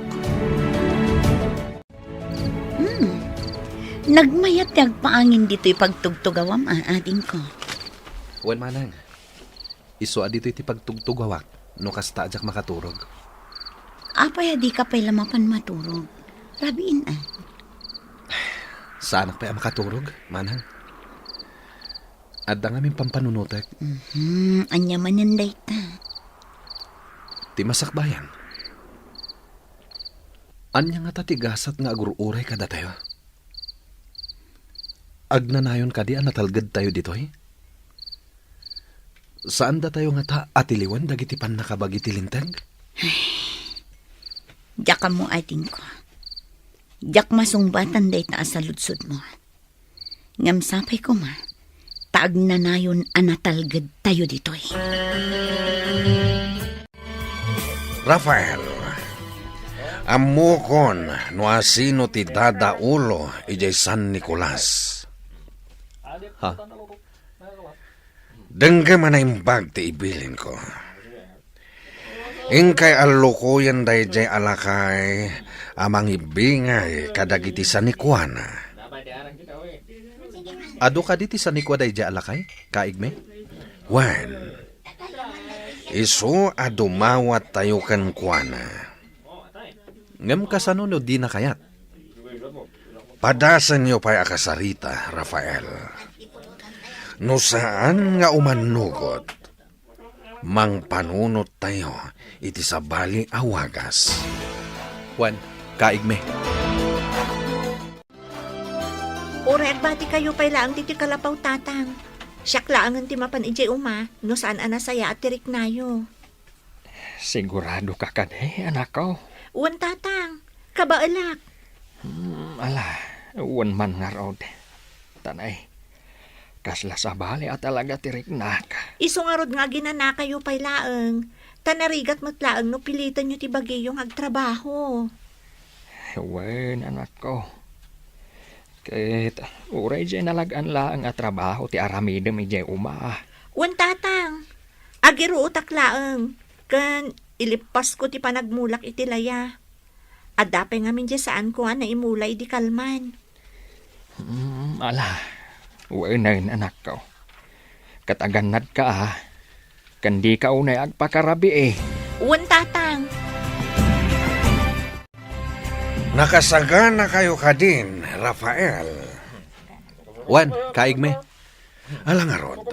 Hmm. Nagmayat ti agpaangin ditoy pagtugtugawam, a, adingko. Wen, manang. Isu a ditoy ti pagtugtugawak no kasta a diak makaturog. Apay a dika pay la mapan maturog? Rabiin a. Saanak pay a makaturog, manang. Adda ngamin pampanunotek. Mhm, ania manen dayta? Ti masakbayan. Ania ngata ti gasat nga agur-uray kadatayo? Agnanayon kadi a natalgedtayo ditoy? Saan datayo ngata a tiliwen dagiti pannakabagi ti Linteg? Diak ammo, adingko. Diak masungbatan dayta a saludsodmo. Ngem sapay koma, ta agnanayon a natalgedtayo ditoy. Rafael, ammokon no asino ti dadaulo idiay San Nicolas. Ha? Denggem a naimbag ti ibilinko. Inkay allukoyen daydiay a lakay a mangibbingay kadagiti sanikuana. Adu kadi ti sanikua daydiay a lakay, kaigmi? Wen, isu a dumawattayo kenkuana. Ngem kasano no dina kayat? Padasenyo pay a kasarita, Rafael. No saan nga umannugot, Mangpanunottayo iti sabali a wagas. Wen, kaigmi. Uray agbatikayo pay laeng ditoy kalapaw, Tatang. Siak laengen ti mapan idiay uma no saan a nasayaat ti riknayo. Sigurado ka kadi, anakko? Wen, Tatang. Kabaelak. Hmm, ala, wen man ngarud. Tanay, kasla sabali a talaga ti riknak. Isu ngarud nga aginanakayo pay laeng, ta narigat met laeng no pilitenyo ti bagiyo nga agtrabaho. Wen, anakko. Ket uray diay nalag-an laeng a trabaho ti aramidem idiay uma. Wen, Tatang, agiruotak laeng, ken ilippasko ti panagmulak iti laya. Adda pay ngamin diay saanko a naimula idi kalman. Hmm, ala, wenen, anakko. Ket agannadka, a, ken dika unay agpakarabii. Wen, Tatang. Nakasaganakayo kadin, Rafael? Wen, kaigmi. Ala ngarud,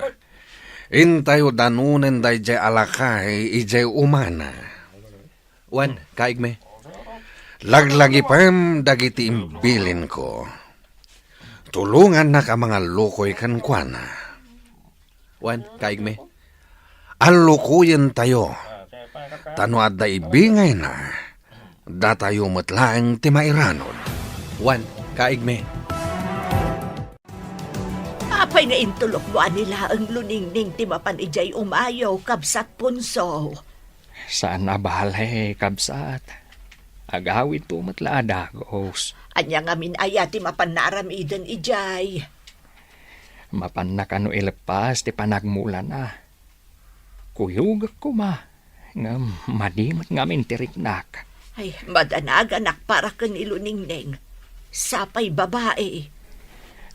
intayo danunen daydiay a lakay idiay umana. Wen, kaigmi. Laglagipem dagiti imbilinko. Tulongannak a mangallukoy kenkuana. Wen, kaigmi. Allukoyentayo. Ta no adda ibingayna, datayo met laeng ti mairanud. Wen, kaigmi. Apay nga intulokmo a ni laeng luningning ti mapan idiay umayo, Kabsat Punso? Saan a bale, kabsat. Agawidto met la a dagus. Ania ngamin aya ti mapan naaramiden idiay? Mapanna kano ileppas ti panagmulana. Kuyogek koma, ngem madi met ngamin ti riknak. Ay, madanaganak para ken ni Luningning. Sapay babai.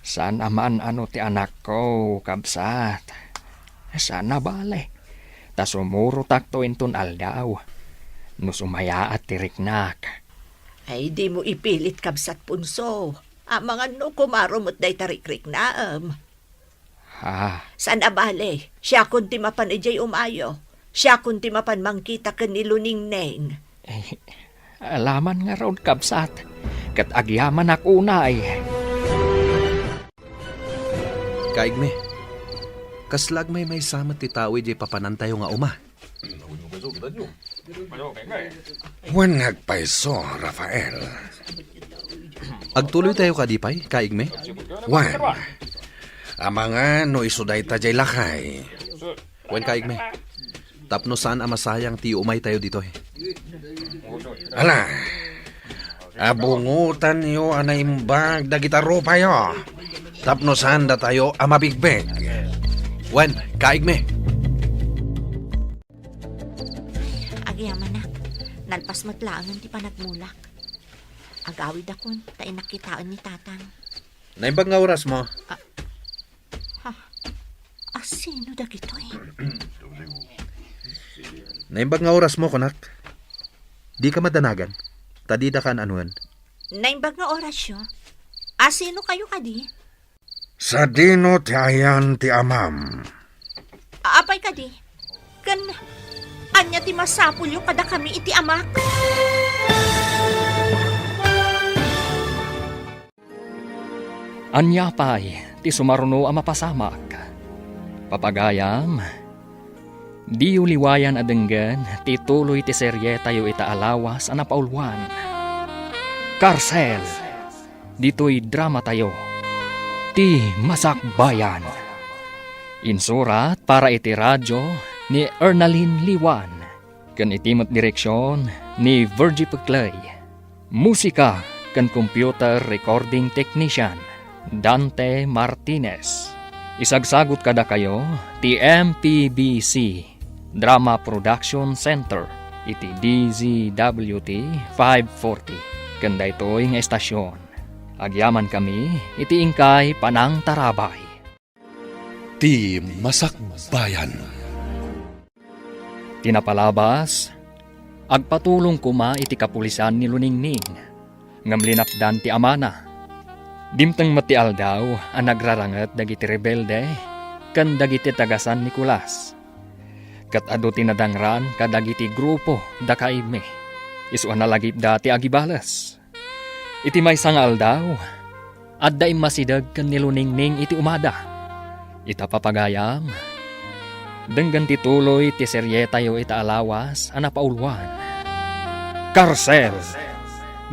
Saan a maan-ano ti anakko, kabsat. Saan a bale. Ta sumurotakto inton aldaw. No sumayaat ti riknak. Ay, dimo ipilit, Kabsat Punso. Amangan no kumaro met dayta rikriknaem. Ah. Saan a bale, siakon ti mapan idiay umayo. Siakon ti mapan mangkita ken ni Luningning. Eh, alaman ngarud, kabsat, ket agyamanak unay. Kaigmi, kasla agmaymaysa met ti tao idiay papanantayo nga uma. Wen, agpayso, Rafael. Agtuloytayo kadi pay, kaigmi? Wen, amangan no isu dayta diay lakay. Wen, kaigmi. Tapno saan a masayang ti umaytayo ditoy. Ala, abungotanyo a naimbag dagita rupayo. Tapno saan datayo a mabigbeg. Wen, kaigmi. Agyamanak, nalpas met laengen ti panagmulak. Agawidakon, ta innak kitaen ni Tatang. Naimbag nga orasmo? Ah, ha? Asino dagitoy? Naimbag nga orasmo, kunak. Dika madanagan, ta didaka an-anoen. Naimbag nga orasyo? Asino kayo kadi? Sadino ti ayan ti amam? Apay kadi? Ken ania ti masapulyo kadakami iti amak? Ania pay ti sumaruno a mapasamak? Papagayam, diyo liwayan a denggen ti tuloy ti serietayo ita a lawas a napauluan. Karsel. Ditoy dramatayo, Ti Masakbayan. Insurat para iti radyo ni Ernalyn Liwan, ken iti met direksion ni Virgie Peclay. Musika ken computer recording technician, Dante Martinez. Isagsagut kadakayo ti M P B C Drama Production Center iti D Z W T five forty. Ken daytoy nga estasion, agyamankami iti inkay panangtarabay. Ti Masakbayan. Ti napalabas, agpatulong koma iti kapulisan ni Luningning, ngem linapdan ti amana. Dimteng met ti aldaw a nagraranget dagiti rebelde ken dagiti taga San Nicolas. Ket adu ti nadangran kadagiti grupo da kaibmi. Isu a nalagipda ti agibales. Iti maysa nga aldaw, adda immasideg ken ni Luningning iti umada. Ita papagayam, denggen ti tuloy ti serietayo ita a lawas a napauluan. Karsel,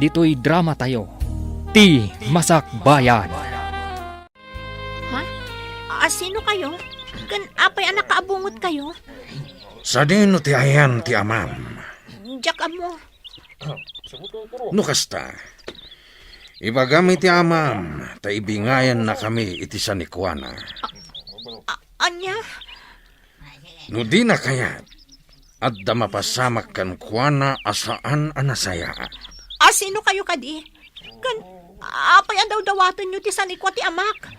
ditoy dramatayo, Ti Masakbayan. Ha? A, sino kayo? Ken apay a nakaabungot kayo? Sadino ti ayan ti amam? Diak ammo. No kasta, ibagam iti amam, ta ibingayannakami iti sanikuana. A-, ania? No dina kayat, adda mapasamak kenkuana a saan a nasayaat. A, sino kayo kadi? Ken apay a dawdawatenyo ti sanikua ti amak?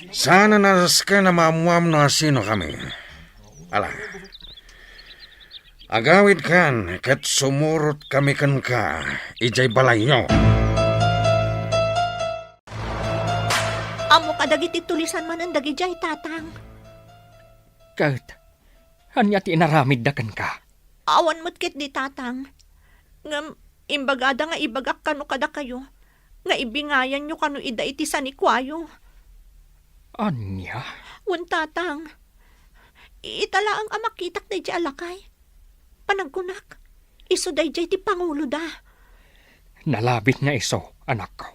Saan a nasken a maammuam no asino kami. Ala, agawidkan ket sumurot kami kenka idiay balayyo. Ammo kadagiti tulisan manen dagidiay, Tatang. Ket ania ti inaramidda kenka? Awan met ketdi, Tatang. Ngem imbagada nga ibagak kano kadakayo nga ibingayanyo kano ida iti sanikuayo. Ania? Wen, Tatang. Ita laeng a makitak daydiay a lakay. Panagkunak, isu daydiay ti panguloda. Nalabit nga isu, anakko.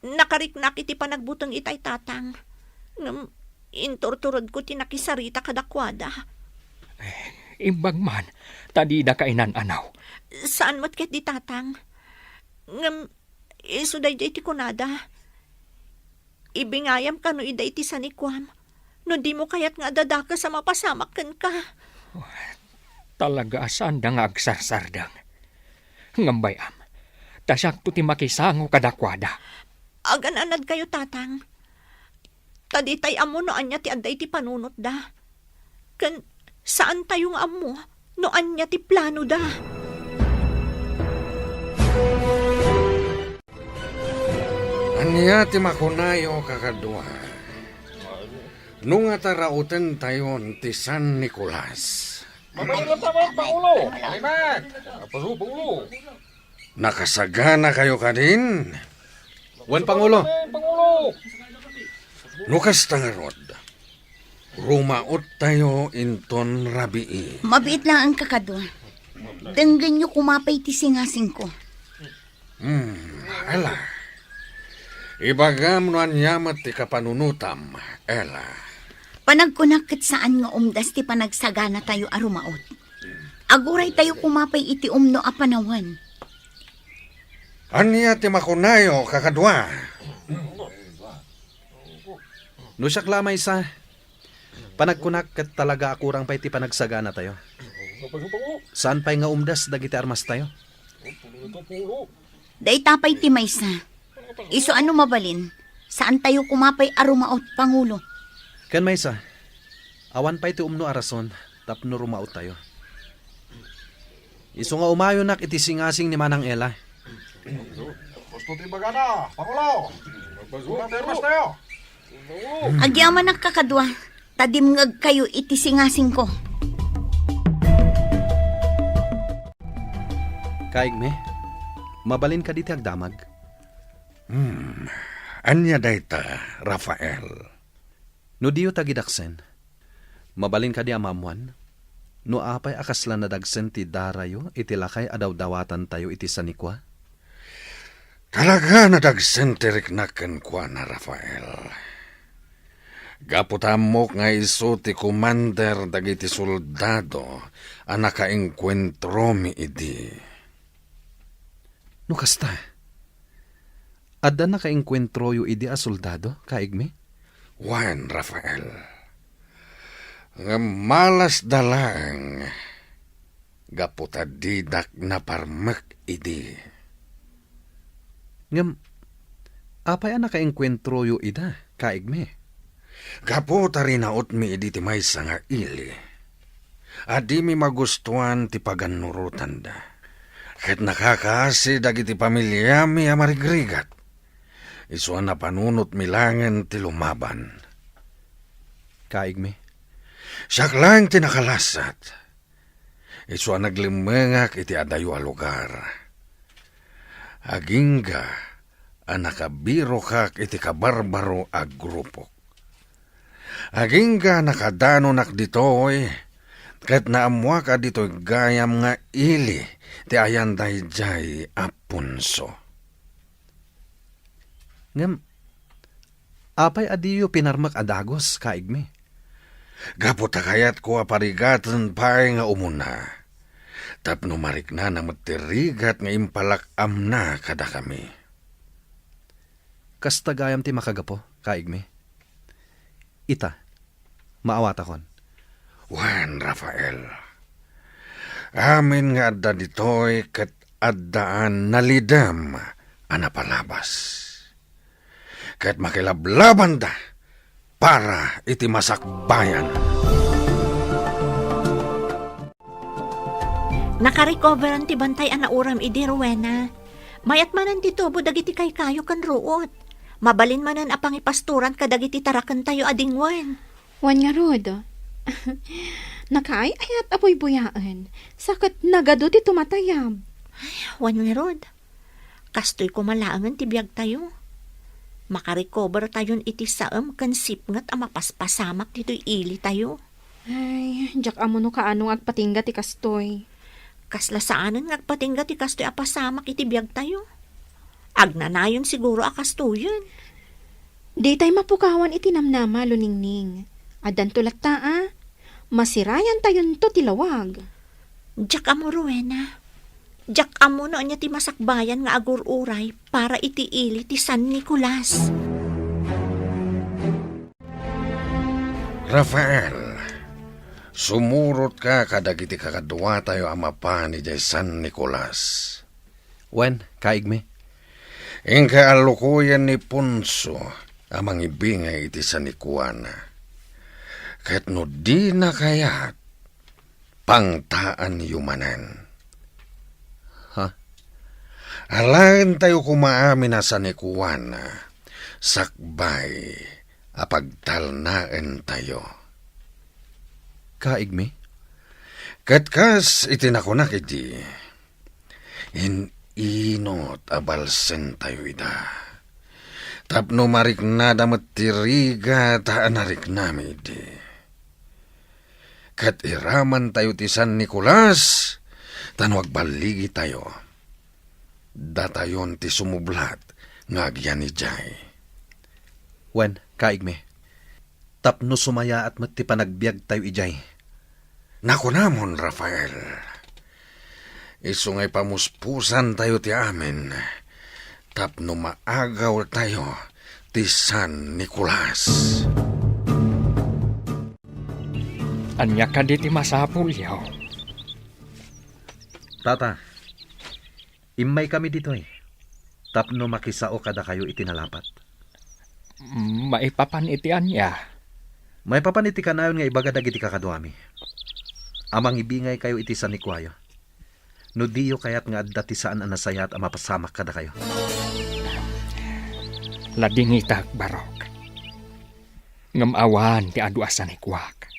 Nakariknak iti panagbuteng itay, Tatang. Ngem inturturedko ti nakisarita kadakuada. Eh, imbag man, ta dida kainan-anaw. Saan met ketdi, Tatang. Ngem isu daydiay ti kunada. Ibingayam kano ida iti sanikuam, no dimo kayat nga adda dakes a mapasamak kenka. Talaga a saanda nga agsarsardeng. Ngem bay-am, ta siakto ti makisango kadakuada. Agan-anadkayo, Tatang. Ta ditay ammo no ania ti adda iti panunotda. Ken saantayo nga ammo no ania ti planoda. Ania ti makunayo, kakadua? No nga tarautentayon ti San Nicolas. Mabalin taman, Pangulo! Alimat! Apaso, Pangulo! Nakasaganakayo kadin? Wen, Pangulo. Pangulo! No kasta ngarud, rumaottayo inton rabii. Mabiit laeng, kakadua. Denggenyo koma pay ti singasingko. Hmm, ala. Ibagam no ania met ti kapanunotam, Ella. Panagkunak ket saan nga umdas ti panagsaganatayo a rumaot. Aguraytayo koma pay iti umno a panawen. Ania ti makunayo, kakadua? No siak la a maysa, panagkunak ket talaga a kurang pay ti panagsaganatayo. Saan pay nga umdas dagiti armastayo. Dayta pay ti maysa. Isu a no mabalin, saantayo koma pay a rumaot, Pangulo. Ken maysa, awan pay ti umno a rason tapno rumaottayo. Isu nga umayonak iti singasing ni Manang Ella. Gusto ti bagana, Pangulo. Gusto ti armastayo. Agyamanak, kakadua, ta dimngegkayo iti singasingko. Kaigmi, mabalin kadi ti agdamag? Hmm, ania dayta, Rafael? No diyo tagidaksen, mabalin kadi a maammoan no apay a kasla nadagsen ti darayo iti lakay a dawdawatantayo iti sanikua? Talaga nadagsen ti riknak kenkuana, Rafael. Gapu ta ammok nga isu ti komander dagiti soldado a nakaengkuentromi idi. No kasta, adda nakaengkuentroyo idi a soldado, kaigmi? Wen, Rafael. Ngem malasda laeng gapu ta didak naparmek idi. Ngem apay a nakaengkuentroyo ida, kaigmi? Gapu ta rinautmi idi ti maysa nga ili a dimi magustuan ti pagannurotanda, ket nakakaasi dagiti familiami a marigrigat. Isu a napanunotmi laengen ti lumaban. Kaigmi, siak laeng ti nakalasat. isu a naglemmengak iti adayo a lugar. Agingga a nakabirokak iti kabarbaro a grupok. Agingga a nakadanonak ditoy, ket naammoak a ditoy gayam nga ili ti ayan daydiay a punso. Ngem, apay a diyo pinarmek a dagus, kaigmi? Gapu ta kayatko a parigaten pay nga umuna, tapno mariknana met ti rigat nga impalak-amna kadakami. Kasta gayam ti makagapu, kaigmi. Ita, maawatakon. Wen, Rafael, amin nga adda ditoy ket addaan nalidem a napalabas. Ket makilablabanda para iti masakbayan. Nakarecoveran ti bantay a nauram idi, Rowena. Mayat manen ti tubo dagiti kaykayo ken ruot. Mabalin manen a pangipastoran kadagiti tarakentayo a dingwen. Wen ngarud, nakaay-ayat a buybuyaen, sa ket nagadu ti tumatayab. Wen ngarud, kastoy koma laengen ti biagtayo. Makarecovertayon iti saem ken sipnget a mapaspasamak ditoy ilitayo. Ay, diak ammo no kaano nga agpatingga ti kastoy. Kasla saanen nga agpatingga ti kastoy a pasamak iti biagtayo. Agnanayon siguro a kastoyen. Ditay mapukawan iti namnama, Luningning. Addanto latta a, masirayantayonto ti lawag. Diak ammo, Rowena. Diak ammo no ania ti masakbayan nga agur-uray para iti ili ti San Nicolas. Rafael, sumurotka kadagiti kakaduatayo a mapan idiay San Nicolas. Wen, kaigmi. Inka a lukoyen ni Ponso a mangibingay iti sanikuana. Ket no dina kayat, pangtaanyo manen. Ha? Alaentayo koma amin a sanikuana, sakbay a pagtalnaentayo. Kaigmi? Ket kas iti nakunak idi, in-inot a balsentayo ida. Tapno mariknada met ti rigat a nariknami idi. Ket iramantayo ti San Nicolas, ta no agballigitayo, datayon ti sumublat nga agyan idiay. Wen, kaigmi, tapno sumayaat met ti panagbiagtayo idiay. Nakunamon, Rafael, isu nga ipamuspusantayo ti amin tapno maagawtayo ti San Nicolas. Ania kadi ti masapulyo? Tata, immaykami ditoy tapno makisao kadakayo iti nalapat. Maipapan iti ania? Maipapan iti kanayon nga ibaga dagiti kakaduami a mangibingaykayo iti sanikuayo. No diyo kayat nga adda ti saan a nasayaat a mapasamak kadakayo. Ladingitak, Barok. Ngem awan ti adu a sanikuak.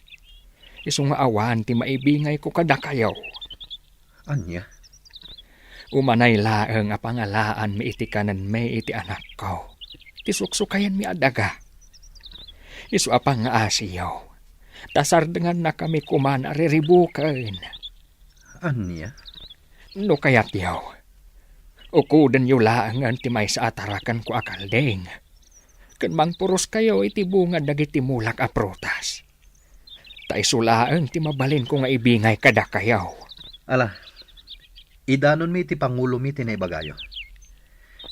Isu nga awan ti maibingayko kadakayo. Ania? Umanay laeng a pangalaanmi iti kanenmi iti anakko, ti suksukayanmi a daga. Isu a pangngaasiyo, ta sardengannakami koman a riribuken. Ania? No kayatyo, ukudenyo laengen ti maysa a tarakenko a kalding, ken mangpuroskayo iti bunga dagiti mulak a prutas. Ta isu laeng ti mabalinko nga ibingay kadakayo. Ala, idanonmi iti pangulomi ti naibagayo.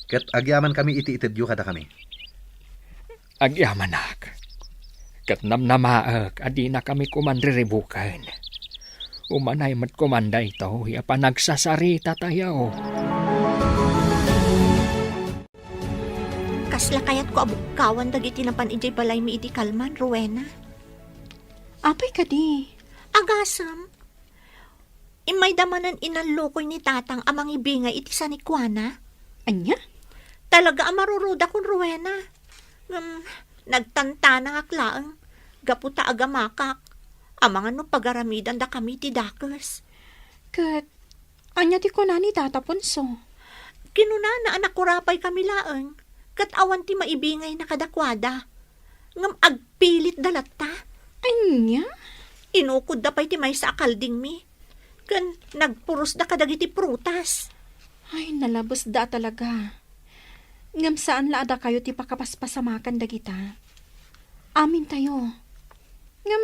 Ket agyamankami iti itedyo kadakami. Agyamanak. Ket namnamaek a dinakami koman riribuken. Umanay met koman daytoy a panagsasarita tayo. Kasla kayatko a bukkawan dagiti napan idiay balaymi idi kalman, Rowena. Apay kadi? Agasem. Immayda manen inallukoy ni Tatang a mangibingay iti sanikuana. Ania? Talaga a marurudakon, Rowena. Ngem, nagtantanangak laeng gapu ta agamakak. Amangan no pagaramidandakami ti dakes. Ket ania ti kuna ni Tata Ponso? Kinunana a nakurapay kami laeng, ket awan ti maibingayna kadakuada. Ngem agpilitda latta. Ania? Inukodda pay ti maysa a kaldingmi, ken nagpurosda kadagiti prutas. Ay, nalabesda talaga. Ngem saan la a dakayo ti pakapaspasamakan dagita. Amintayo. Ngem,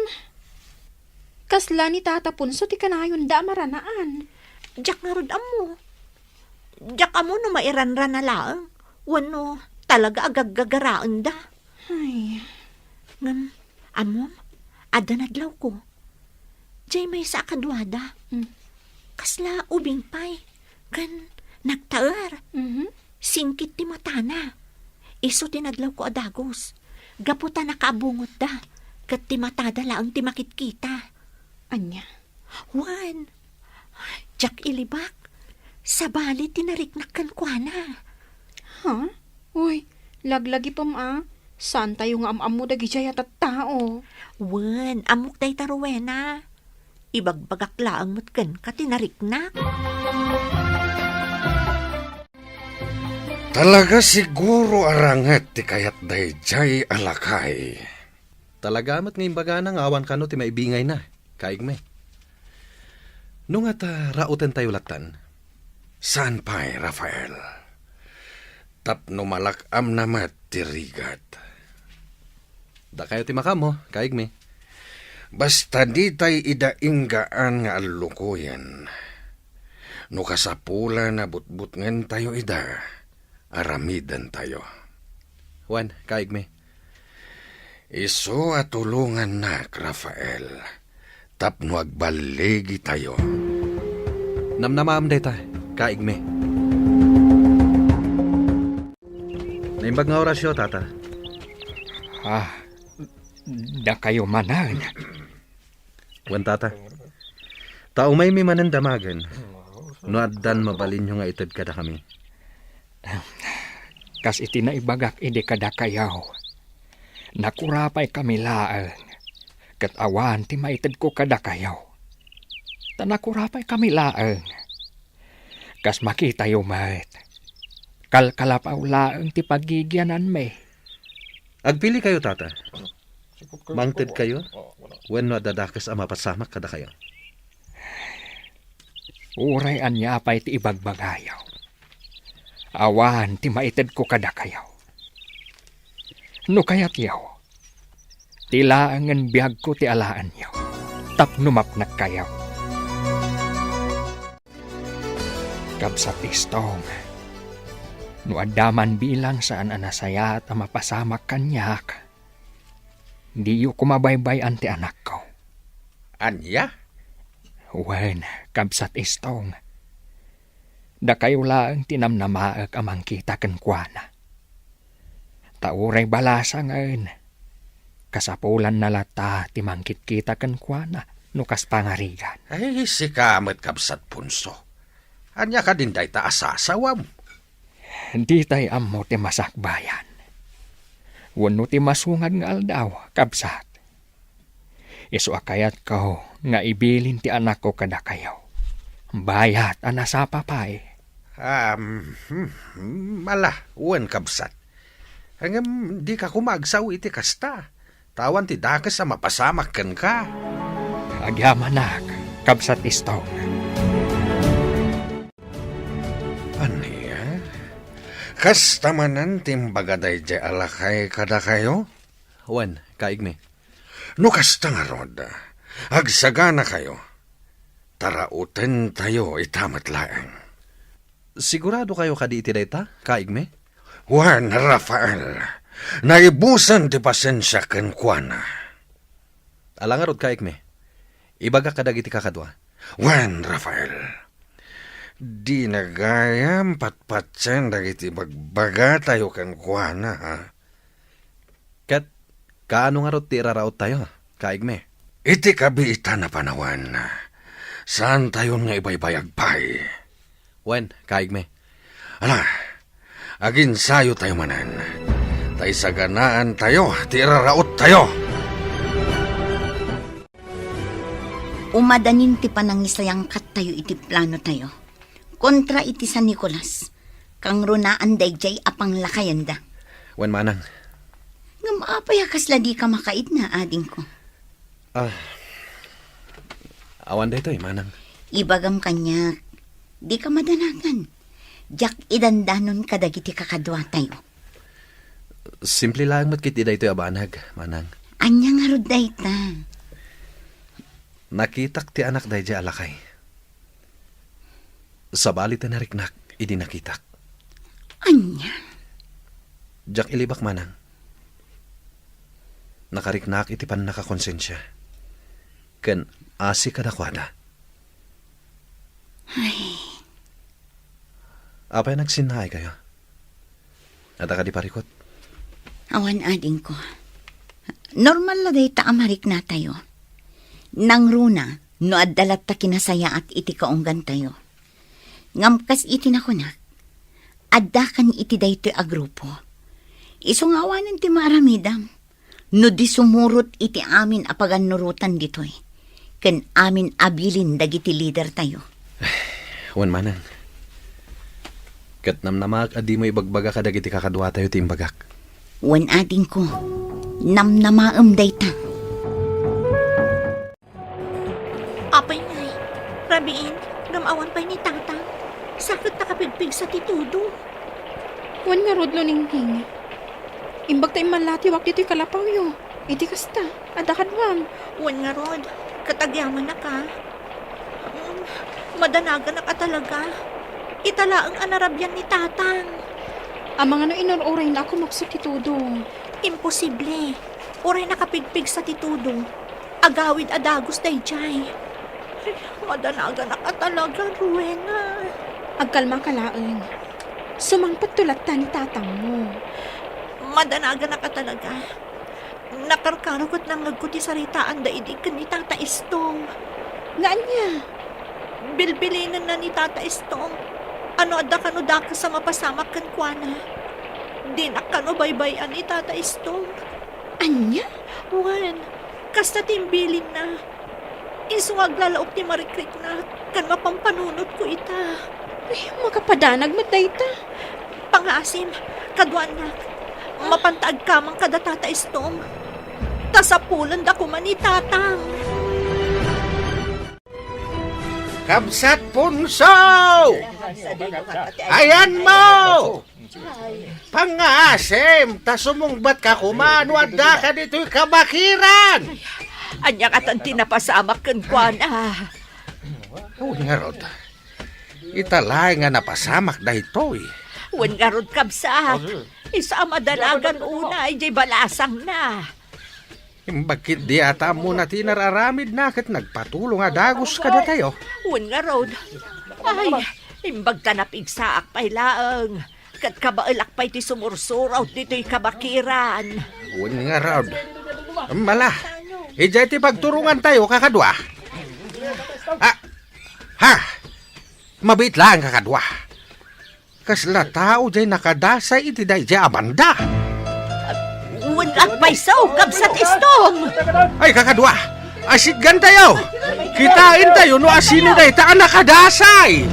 kasla ni Tata Ponso ti kanayonda a maranaan? Diak ngarud ammo. Diak ammo no mairanrana laeng wenno talaga a gaggagaraenda. Ay. Ngem, ammom, adda nadlawko. Diay maysa a kaduada. Mm. Kasla ubing pay. Ken nagtaer. Mhm. Singkit ti matana. Isu ti nadlawko a dagus. Gapu ta nakaabungotda, ket ti matada laeng ti makitkita. Ania? Wen, diak ilibak. Sabali ti nariknak kenkuana. Ha? Uy, laglagipem a. Saantayo nga am-ammo dagidiay a tattao. Wen, ammok dayta, Rowena. Ibagbagak laeng met kenka ti nariknak. Talaga siguro a ranget ti kayat daydiay a lakay. Talaga met nga imbagana nga awan kano ti maibingayna, kaigmi. No ngata, rautentayo lattan? Saan pay, Rafael. Tapno malak-amna met ti rigat. Dakayo ti makaammo, kaigmi. Basta ditay ida inggaan nga allukoyen. No kasapulan a butbutngentayo ida, aramidentayo. Wen, kaigmi. Isu a tulongannak, Rafael, tapno agballigitayo. Namnamaem dayta, kaigmi. Naimbag nga orasyo, Tata. Ah, dakayo manen. Wen, Tata. Ta umaymi manen damagen, no addan mabalinyo nga ited kadakami. Kas iti naibagak idi kadakayo, nakurapaykami laeng, ket awan ti maitedko kadakayo. Ta nakurapaykami laeng. Kas makitayo met, kalkalapaw laeng ti pagigiananmi. Agpilikayo, Tata. Mangtedkayo wenno adda dakes a mapasamak kadakayo? Uray ania pay ti ibagbagayo, awan ti maitedko kadakayo. No kayatyo, ti laengen biagko ti alaenyo tapno mapnekkayo. Kabsat Istong, no adda man bilang saan a nasayaat a mapasamak kaniak, diyo koma baybay-an ti anakko. Ania? Wen, Kabsat Istong, dakayo laeng ti namnamaek a mangkita kenkuana. Ta uray balasangen, kasapulanna latta ti mangkitkita kenkuana no kas pangarigan. Ay, sika met, Kabsat Ponso. Ania kadin dayta a sasawam? Ditay ammo ti masakbayan wenno ti masungad nga aldaw, kabsat. Isu a kayatko nga ibilin ti anakko kadakayo, bayat a nasapa pay. Am, hmm, hmm, ala, wen, kabsat. Ngem dika koma agsao iti kasta, ta awan ti dakes a mapasamak kenka. Agyamanak, Kabsat Istong. Ania? Kasta manen ti imbaga daydiay a lakay kadakayo? Wen, kaigmi. No kasta ngarud, agsaganakayo, ta rautentayo ita met laeng. Siguradokayo kadi iti dayta, kaigmi? Wen, Rafael, naibusen ti pasensiak kenkuana. Ala ngarud, kaigmi. Ibagak kadagiti kakadua. Wen, Rafael, dina gayam patpatien dagiti ibagbagatayo kenkuana, ha? Ket kaano ngarud ti iraraottayo, kaigmi? Iti kabiitan a panawen, saantayon nga ibaybayag pay. Wen, kaigmi. Ala, aginsayotayo manen, ta isaganaantayo ti iraraottayo. Umadanin ti panangisayangkattayo iti planotayo kontra iti San Nicolas, kangrunaan daydiay a panglakayenda. Wen, manang. Ngem apay a kasla dika makaidna, adingko? Ah, awan daytoy, manang. Ibagam kaniak, dika madanagan. Diak idandanon kadagiti kakaduatayo. Simple laeng met ketdi daytoy a banag, manang. Ania ngarud dayta? Nakitak ti anak daydiay a lakay. Sabali ti nariknak idi nakitak. Ania? Diak ilibak, manang. Nakariknak iti pannakakonsensia ken asi kadakuada. Ay. Apay a nagsinnaaykayo? Adda kadi parikut? Awan, adingko. Normal la dayta a mariknatayo. Nangruna no adda latta kinasayaat iti kaunggantayo. Ngem kas iti nakunak, addakan iti daytoy a grupo. Isu nga awanen ti maaramidam no di sumurot iti amin a pagannurotan ditoy ken amin a bilin dagiti lidertayo. Wen, manang. Ket namnamaak a dimo ibagbaga kadagiti kakaduatayo ti imbagak. Wen, adingko, namnamaem dayta. Apay ngay, rabiin, ngem awan pay ni Tatang. Sa ket nakapigpigsa ti tudo. Wen ngarud, Luningning. Imbag ta immallatiwak ditoy kalapawyo. Iti kasta, adda kaduam. Wen ngarud, ket agyamanak a. Mm, madanaganak a talaga. Ita laeng a narabian ni Tatang. Amangan no inur-urayna a kumapsut ti tudo. Imposible. Uray nakapigpigsa ti tudo. Agawid a dagus daydiay. Madanaganak a talaga, Rowena. Agkalmaka laeng. Sumangpetto latta ni tatangmo. Madanaganak a talaga. Nakarkaro ket nangngegko ti saritaanda idi ken ni Tata Estong. Nga ania? Bilbilinenna ni Tata Estong a no adda kano dakes a mapasamak kenkuana, dinak kano baybay-an ni Tata Estong. Ania? Wen, kasta ti imbilinna. Isu nga aglalaok ti marikriknak ken mapampanunotko ita. Ay, makapadanag met dayta. Pangaasim, kaduanak, mapanta agkamang kada Tata Estong. Ta sapulenda koma ni Tatang. Kabsat Punso! Ayanmo! Pangaasim, ta sumungbatka koma no addaka ditoy kabakiran! Ania katan ti napasamak kenkuana? Wen ngarud, ita laeng a napasamak daytoy. Wen ngarud, kabsat, isu a madanagan unay diay balasangna. Imbag ketdi a ta ammona ti inar-aramidna ket nagpatulong a dagus kadatayo. Wen ngarud, ay, imbag ta napigsaak pay laeng ket kabaelak pay ti sumursurat ditoy kabakiran. Wen ngarud. Mala, idiay ti pagturongantayo, kakadua. Ah, ha! Mabiit laeng, kakadua. Kasla tao diay nakadasay iti daydiay a banda. Wen, agpayso, kabsat Estong! Ay, kakadua! Asitgantayo! Kitaentayo no asino dayta a nakadasay!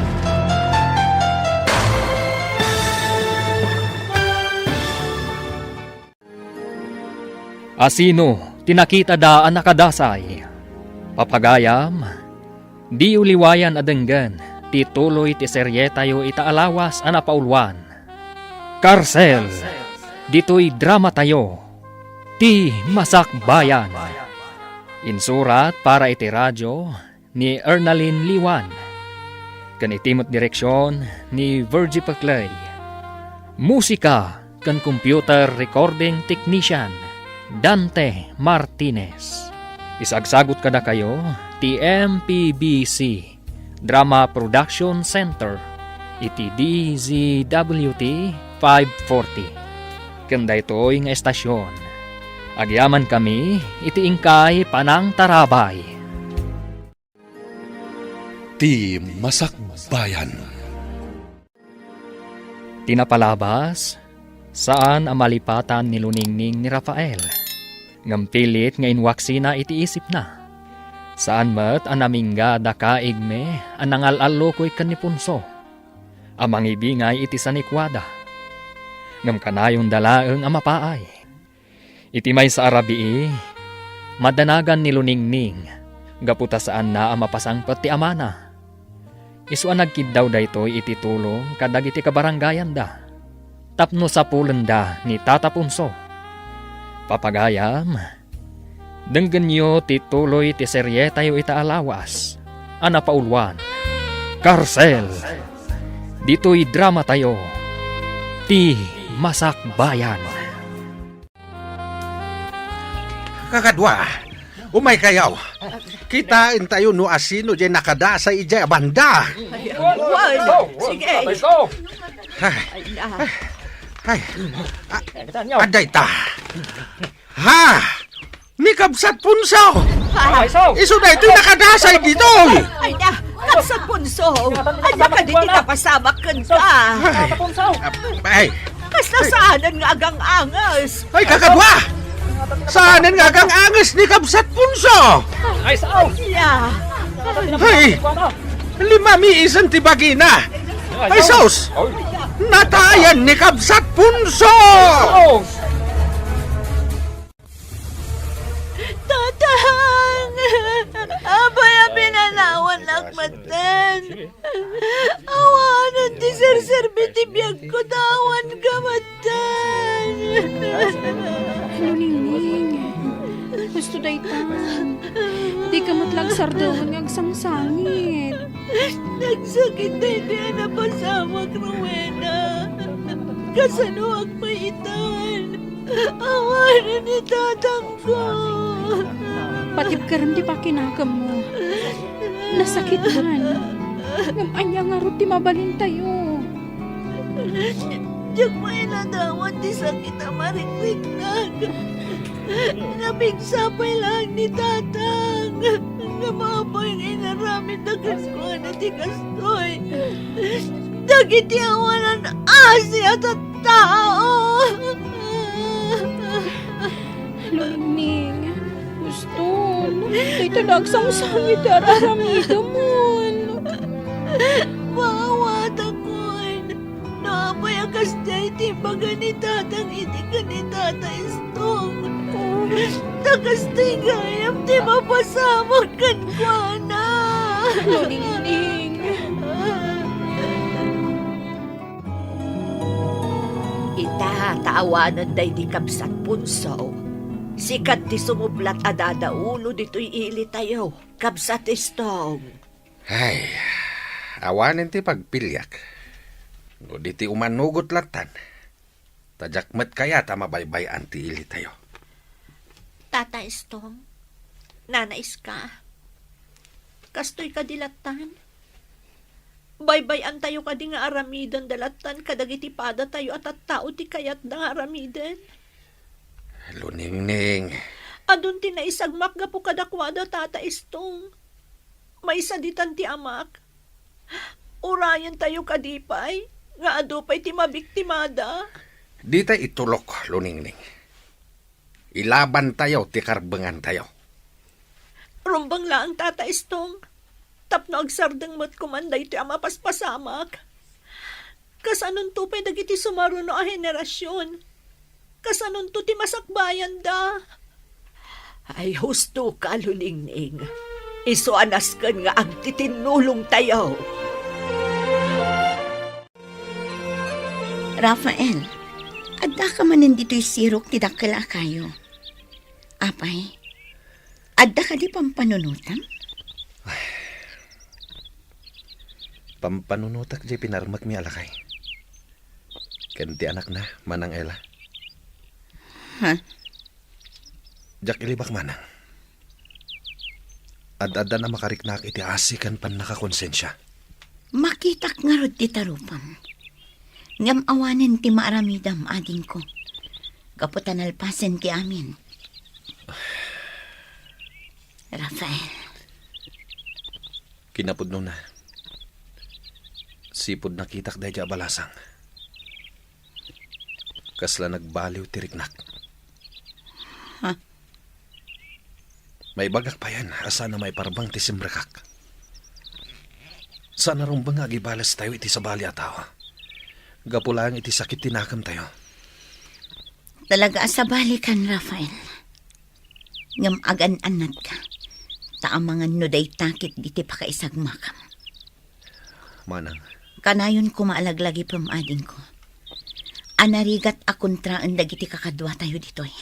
Asino ti nakitada a nakadasay? Papagayam, diyo liwayan a denggen ti tuloy ti serietayo ita a lawas a napauluan, Karsel, ditoy dramatayo, Ti Masakbayan. Insurat para iti radio ni Ernalyn Liwan, ken iti met direksion ni Virgie Peclay. Musika ken computer recording technician, Dante Martinez. Isagsagut kadakayo ti M P B C Drama Production Center iti D Z W T five forty. Ken daytoy nga estasion, agyamankami iti inkay panangtarabay. Ti Masakbayan. Ti napalabas, saan a malipatan ni Luningning ni Rafael, ngem pilit nga inwaksina iti isipna. Saan met a namingga dakaigmi a nangal-allukoy ken ni Ponso a mangibingay iti sanikuada. Ngem kanayonda laeng a mapaay. Iti maysa a rabii, madanagan ni Luningning gapu ta saanna a mapasangpet ti amana. Isu a nagkiddaw daytoy iti tulong kadagiti kabaranggayanda tapno sapulenda ni Tata Ponso. Papagayam, denggenyo ti tuloy ti serietayo ita a lawas a napauluan, Karsel. Ditoy dramatayo, Ti Masakbayan. Kakadua, umaykayo. Kitaentayo no asino diay nakadasay idiay a banda. Ay, Juan, sige. Ay, Ay, na. Ay, a-, adda ita. Ha? Ni Kabsat Ponso. Ay, so. Isu daytoy nakadasay ditoy. Ay, na. Kabsat Ponso, ania kadi ti napasamak kenka? Ay. Ay. Kasla saanen nga agang-anges. Ay, kakadua! Saanen nga agang-anges ni Kabsat Ponso? Ay, sao? Ania? Ay, limamiisen ti bagina. Ay, sus! Natayan ni Kabsat Ponso! Tatang! Apay a pinanawannak metten? Awanen ti serserbi ti biagko ta awan ka metten. Luningning, husto dayta. Dika met la agsardeng nga agsangsangit. Nagsakit daytoy a napasamak, Rowena. Kasanoak pay itan? Awanen ni tatangko. Patibkerem ti pakinakemmo. Nasakit man. Ngem ania ngarud ti mabalintayo? Diak pay nadawat ti sakit a marikriknak. Napigsa pay laeng ni tatang. Ngem apay nga inaramidda kenkuana ti kastoy? Dagiti awanan asi a tattao. Luningning, husto. Dayta nagsangsangit ti ar-aramidemon. Maawatakon. No apay a kasdiay ti imbaga ni tatang idi ken ni tata Istong, ta kastoy gayam ti mapasamak kenkuana. Luningning. Ita, ta awanen daydi kabsat Punso, sika ti sumublat a dadaulo ditoy ilitayo, kabsat Istong. Ay, awanen ti pagpiliak. No di ti umanugot lattan, ta diak met kayat a mabaybay-an ti ilitayo. Tata Istong, Nana Iska, kastoy kadi lattan? Baybay-antayo kadi nga aramidenda lattan kadagiti padatayo a tattao ti kayatda nga aramiden? Luningning. Adun ti naisagmak gapu kadakuada, Tata Istong. Maysa ditan ti amak. Urayentayo kadi pay nga adu pay ti mabiktimada? Dita itulok, Luningning. Ilabantayo ti karbengantayo. Rumbeng laeng, Tata Istong, tapno agsardeng met koman daytoy a mapaspasamak. Kasanonto pay dagiti sumaruno a henerasion? Kasanonto ti masakbayanda? Ay, husto ka, Luningning. Isu a nasken nga agtitinnulongtayo. Rafael, addaka manen ditoy sirok ti dakkel a kayo. Apay, adda kadi pampanunotam? Pampanunotak diay pinarmekmi a lakay. Ken ti anakna, Manang Ella. Ha? Diak ilibak, Manang. Ad-addan a makariknaak iti asi ken pannakakonsensia. Makitak ngarud ti tarupam. Ngem awanen ti maaramidam, adingko. Gapu ta nalpasen ti amin. Rafael. Kinapudnona, sipud nakitak daydi a balasang, kasla nagbaliw ti riknak. Ha? Maibagak payen a saan a maiparbeng ti simrekak. Saan a rumbeng nga agibales tayo iti sabali a tao. Gapu laeng iti sakit ti nakemtayo. Talaga a sabalikan, Rafael. Ngem agan-annatka, ta amangan no dayta ket diti pakaisagmakam. Manang. Kanayon koma a laglagipem, adingko, a narigat a kontraen dagiti kakaduatayo ditoy.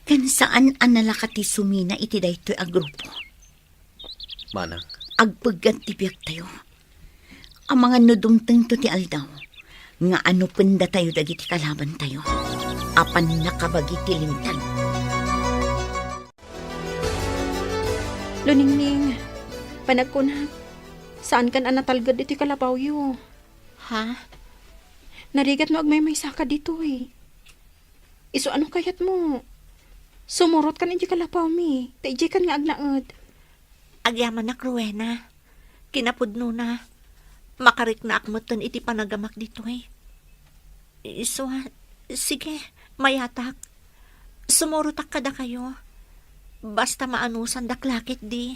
Ken saan a nalaka ti sumina iti daytoy a grupo. Manang. Agpeggat ti biagtayo. Amangan no dumtengto ti aldaw nga anupendatayo dagiti kalabantayo a pannakabagi ti linteg. Luningning, panagkunak, saankan a natalged iti kalapawyo. Ha? Narigat no agmaymaysaka ditoy. Isu ano kayatmo? Sumurotkan iti kalapawmi, ta idiaykan nga agnaed. Agyamanak, Rowena. Kinapudnona, makariknaak metten iti panagamak ditoy. Isu a, sige, mayatak. Sumurotak kadakayo. Basta maanusandak la ketdi.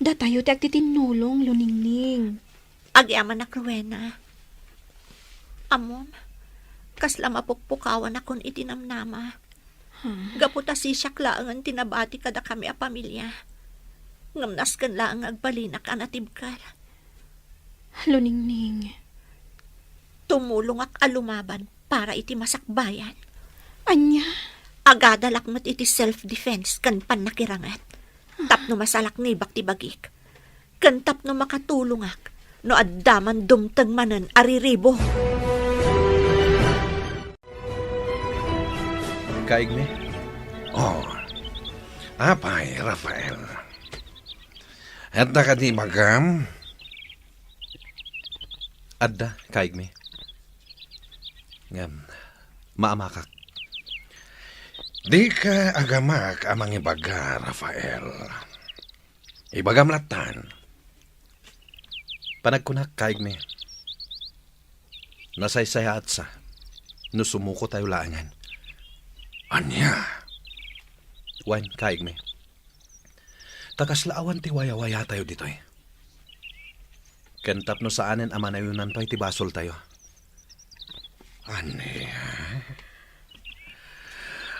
Datayo ti agtitinnulong, Luningning. Agyamanak, Rowena. Ammom, kasla mapukpukawanakon iti namnama. Hmm. Gapu ta sisiak laengen ti nabati kadakami a pamilia. Ngem nasken laeng nga agbalinak a natibker. Luningning. Tumulongak a lumaban para iti masakbayan. Ania? Agadalak met iti self-defense ken pannakiranget. Tapno masalaknibak ti bagik. Ken tapno makatulongak no adda man dumteng manen a riribo. Kaigmi? Oh. Apay, Rafael. Adda kadi ibagam? Adda, kaigmi. Ngem, maamakak. Dika agamak a mangibaga, Rafael. Ibagam lattan. Panagkunak, kaigmi. Nasaysayaatsa no sumuko tayo laengen. Ania? Wen, kaigmi. Ta kasla awan ti wayawaya tayo ditoy. Ken tapno saanen a manayonan pay ti basol tayo. Ania?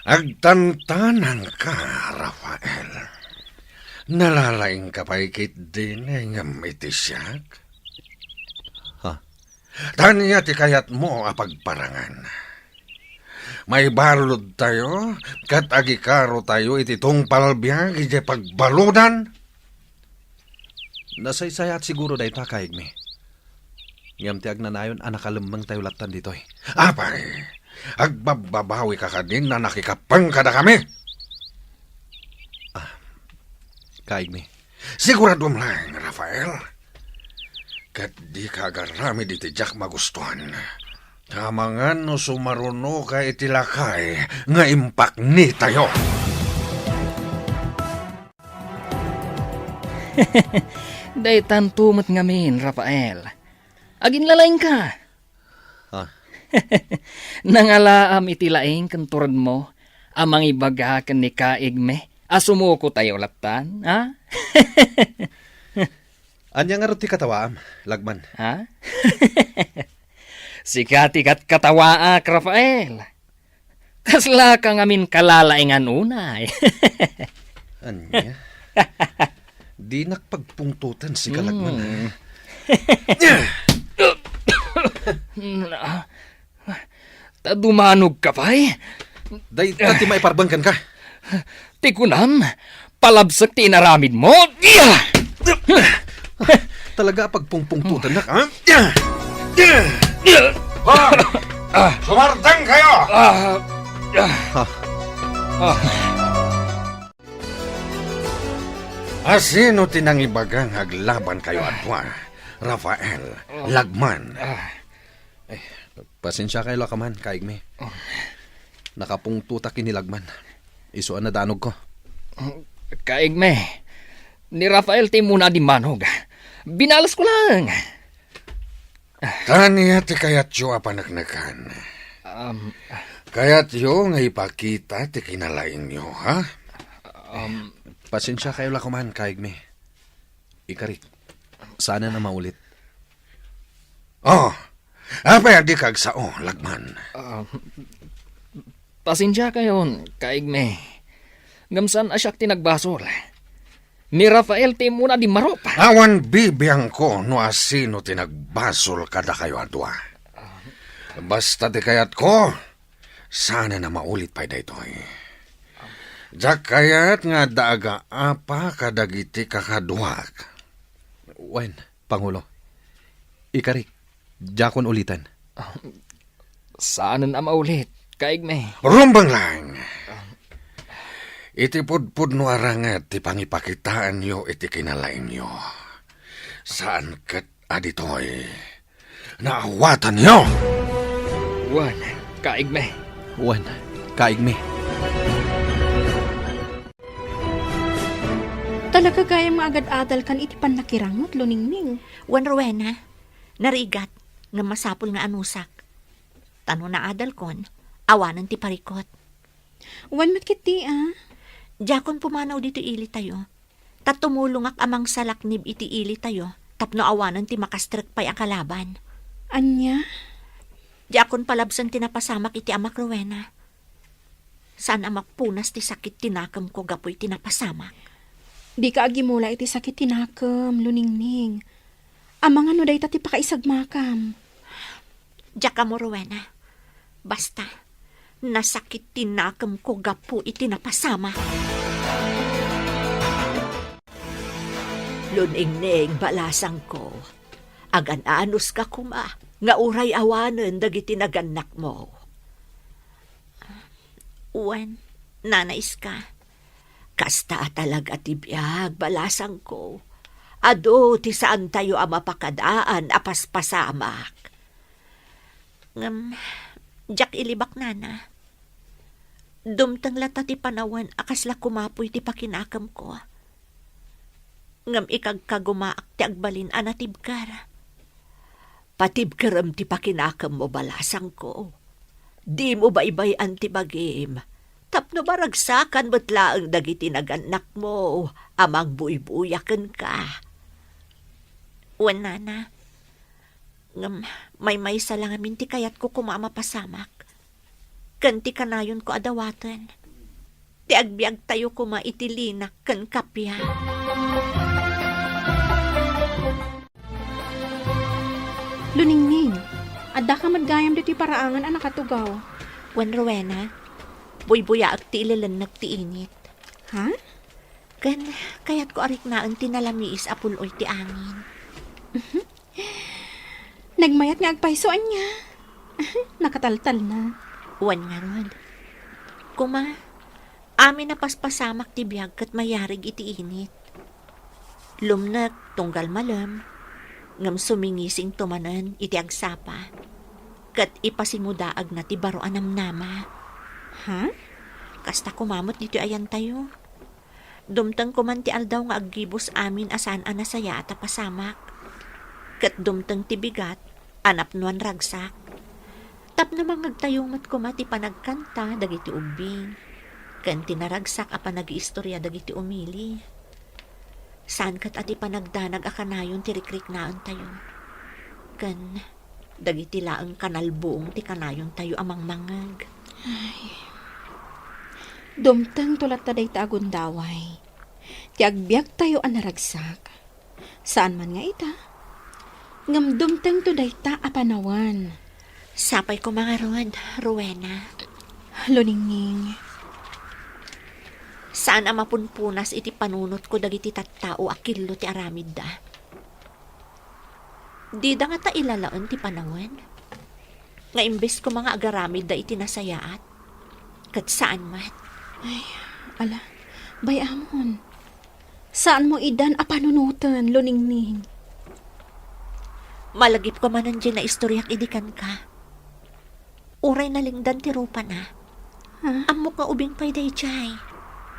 Agtantanangka, Rafael. Nalalaingka pay ketdi ngem iti siak? Ha? Ania ti kayatmo a pagparangan? Maibalud tayo ket agikaro tayo iti tungpal biag idiay pagbaludan? Nasaysayaat siguro dayta, kaigmi. Ngem ti agnanayon a nakalemmeng tayo lattan ditoy. Apay, agbabbabawika kadin a nakikappeng kadakami? Ah, kaigmi. Siguradom laeng, Rafael. Ket dika agaramid iti diak magustuan. Amangan no sumarunoka iti lakay nga impaknitayo. Daytanto met ngamin, Rafael. Aginlalaingka. Ah. Nangalaam iti laing ken turedmo a mangibaga ken ni kaigmi a sumuko tayo lattan, ha? Ania ngarud ti katawaam, Lagman? Ha? Sika ti katkatawaak, Rafael. Kaslaka ngamin kalalaingan unay. Ania? Dinak pagpungtoten, sika, Lagman, ha? Hmm. Ta dumanogka pay? Dayta ti maiparbeng kenka. Ti kunam, palabsek ti inaramidmo. Talaga a pagpungpungtotennak, ha? Ha? Sumardengkayo! Ah, ah. Ha? Ah. Asino ti nangibaga nga aglabankayo a dua, Rafael, Lagman? Ah. Eh, pasensiakayo la kaman, kaigmi. Oh. Nakapungtotak ken ni Lagman. Isu a nadanogko. Oh, kaigmi, ni Rafael ti immuna a dimmanog. Binalesko laeng. Ania ti kayatyo a paneknekan? Um, Kayatyo nga ipakita ti kinalaingyo, ha? Um, Pasensiakayo la koman, Kaigme. Ikarik, saanen a maulit. Oh, apay a dika agsao, lagman? Ah, pasensiakayon, Kaigme. Ngem saan a siak ti nagbasol. Ni Rafael ti immuna a dimmarup. Awan bibiangko no asino ti nagbasol kadakayo a dua. Basta ti kayatko, saanen a maulit pay daytoy. Diak kayat nga adda agaapa kadagiti kakaduak. Wen, Pangulo. Ikarik, diakon uliten. Saanen a maulit, Kaigme. Rumbeng laeng. Iti pudpudno a ranget ti pangipakitaenyo iti kinalaingyo. Saan ket a ditoy naawatanyo. Wen, Kaigme. Wen, Kaigme. Talaga gayam nga agad-adalkan iti pannakirangngeg, Luningning. Wen, Rowena, narigat, ngem masapul nga anusak. Ta no naadalkon, awanen ti parikut. Wen met ketdi, a. Diakon pumanaw ditoy ilitayo. Ta tumulongak a mangsalaknib iti ilitayo tapno awanen ti makastrek pay a kalaban. Ania? Diakon palabsen ti napasamak iti amak, Rowena. Saan a mapunas ti sakit ti nakemko gapu iti napasamak. Dika agimula iti sakit ti nakem, Luningning. Amangan no dayta ti pakaisagmakam. Diak ammo, Rowena. Basta, nasakit ti nakemko gapu iti napasamak. Luningning, balasangko, agan-anuska koma nga uray awanen dagiti nagannakmo. Wen, Nana Iska, kasta a talaga ti biag, balasangko. Adu ti saantayo a mapakadaan a paspasamak. Ngem, diak ilibak, Nana. Dumteng latta ti panawen a kasla kumapuy ti pakinakemko. Ngem ikagkagumaak ti agbalin a natibker. Patibkerem ti pakinakemmo, balasangko. Dimo baybay-an ti bagim, tapno maragsakan met laeng dagiti nagannakmo a mangbuybuya kenka. Wen, Nana. Ngem maymaysa la ngamin ti kayatko koma a mapasamak. Ken ti kanayonko a dawaten, ti agbiagtayo koma iti linak ken kappia. Luningning, addaka met gayam ditoy paraangan a nakatugaw. Wen, Rowena, buybuyaek ti ilelennek ti init. Ha? Ken kayatko a riknaen ti nalamiis a pul-oy ti angin. Nagmayat nga agpayso, ania? Nakataltalna. Wen ngarud. Koma, amin a paspasamak ti biag ket mayarig iti init. Lumnek tunggal malem, ngem sumingisingto manen iti agsapa, ket ipasingudaagna ti baro a namnama. Ha? Kasta koma met ditoy ayantayo. Dumteng koman ti aldaw nga aggibus amin a saan a nasayaat a pasamak. Ket dumteng ti bigat a napnoan ragsak. Tapno mangngegtayo met koma ti panagkanta dagiti ubbing, ken ti naragsak a panagiistoria dagiti umili. Saan ket a ti panagdanag a kanayon ti rikriknaentayo. Ken dagiti laeng kanalbuong ti kanayontayo a mangmangngeg. Ay. Dumtengto latta dayta a gundaway. Ti agbiagtayo a naragsak. Saan man nga ita, ngem dumtengto dayta a panawen. Sapay koma ngarud, Rowena. Luningning. Saan a mapunpunas iti panunotko dagiti tattao a killo ti aramidda. Dida ngata ilalaen ti panawen? Nga imbes koma nga agaramidda iti nasayaat, ket saan met. Ay, ala, bay-amon. Saanmo idan a panunoten, Luningning. Malagipko manen diay naistoriak idi kenka. Uray nalingdan ti rupana. Ha? Ammok nga ubing pay daydiay.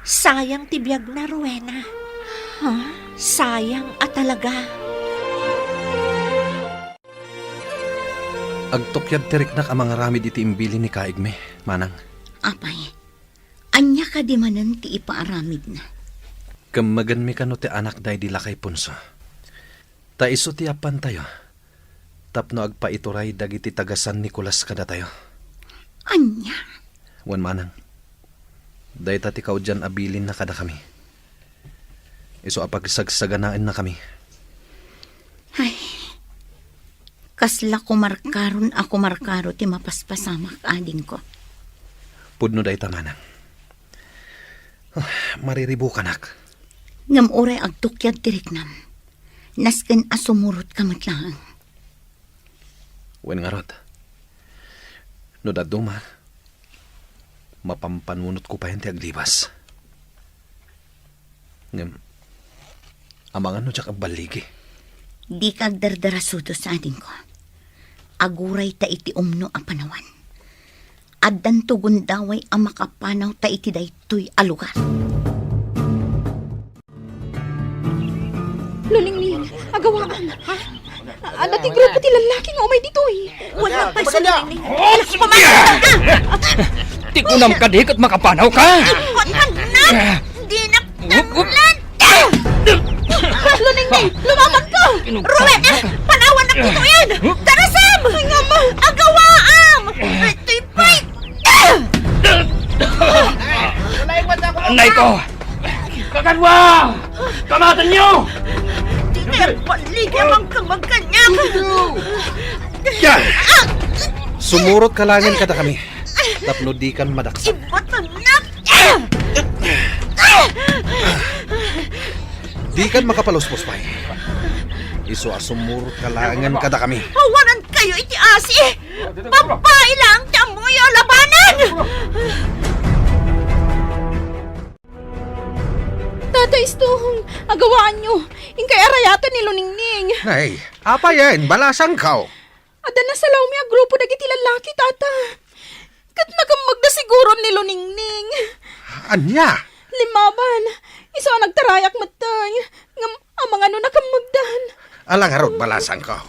Sayang ti biagna, Rowena. Ha? Sayang a talaga. Agtukyan ti riknak a mangaramid iti imbilin ni Kaigme, Manang. Apay, ania kadi manen ti ipaaramidna? Kemmegenmi kano ti anakda idi lakay punso. Ta isu ti yappantayo tapno agpaituray dagiti taga San Nicolas kadatayo. Ania? Wen manang, dayta ti kaudian a bilinna kadakami. Isu a pagsagsaganaennakami. Ay, kasla kumarkaron a kumarkaro ti mapaspasamak, adingko. Pudno dayta, manang. Ah, mariribukanak. Ngem uray agtukyad ti riknam, nasken a sumurotka met laeng. Wen ngarud, no dadduma, mapampanunotko payen ti aglibas. Ngem, amangan no diak agballigi? Dika agdardarasudos, adingko. Aguray ta iti umno a panawan. Addanto gundaway a makapanaw ta iti daytoy a lugar. Luningning, agawaam. Ha? Adda ti grupo ti lallaki nga umay ditoy. Wen pay, Luningning. Oh, sige. Ti kunam kadi ket makapanaw ka. Kunam na. Dinak nanglan. Luningning, lumabanka. Ruben, panawannak ditoyen. Darasam. Agawaam. Ditoy pay. Anay ko! Kakadwa! Kamatenyo! Ditoy, balligi, amangan kang magkaniak. Sumurotka laengen kadakami tapno dikan madaksak. Ibatannak! Dikan makapaluspos pay. Isu a sumurotka laengen kadakami. Awanankayo iti asi! Babai laeng ti ammoyo a labanen! Tata Istong, agawaanyo. Inkay arayaten ni Luningning. Nay, apayen, balasangko. Adda nasalawmi a grupo dagiti lallaki, Tata. Ket nakemmegda siguron ni Luningning. Ania? Limmaban, isu a nagtarayak metten. Ngem amangan no nakemmegdan. Ala ngarud, balasangko.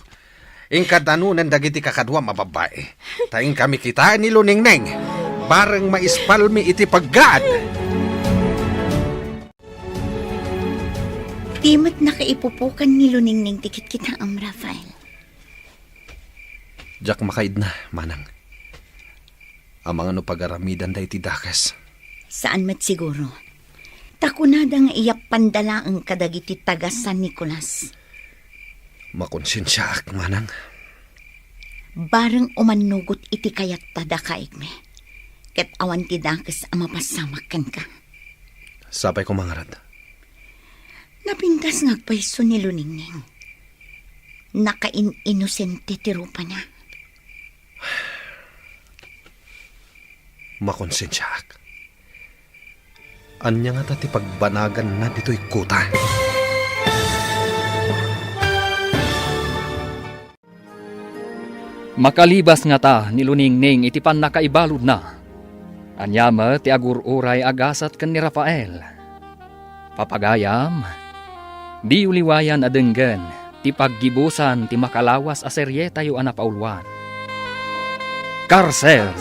Inka danunen dagiti kakaduam a babbai. Ta inkami kitaen ni Luningning. Bareng maispalmi iti paggaad. Di met nakaipupukan ni Luningning ti kitkitaem, Rafael. Diak makaidna, manang. Amangan no pagaramidanda iti dakes. Saan met siguro. Ta kunada nga iyappanda laeng kadagiti taga San Nicolas. Makonsensiaak, manang. Bareng umannugot iti kayatta dakaigmi. Ket awan ti dakes a mapassamak kenka. Sapay koma ngarud. Napintas nga agpayso ni Luningning. Nakain-inosente ti rupana. Makonsensiaak. Ania ngata ti pagbanaganna ditoy kuta? Makalibas ngata ni Luningning iti pannakaibaludna. Ania met ti agur-uray a gasat ken ni Rafael? Papagayam, diyo liwayan a denggen ti paggibusan ti makalawas a serietayo a napauluan. Karsel,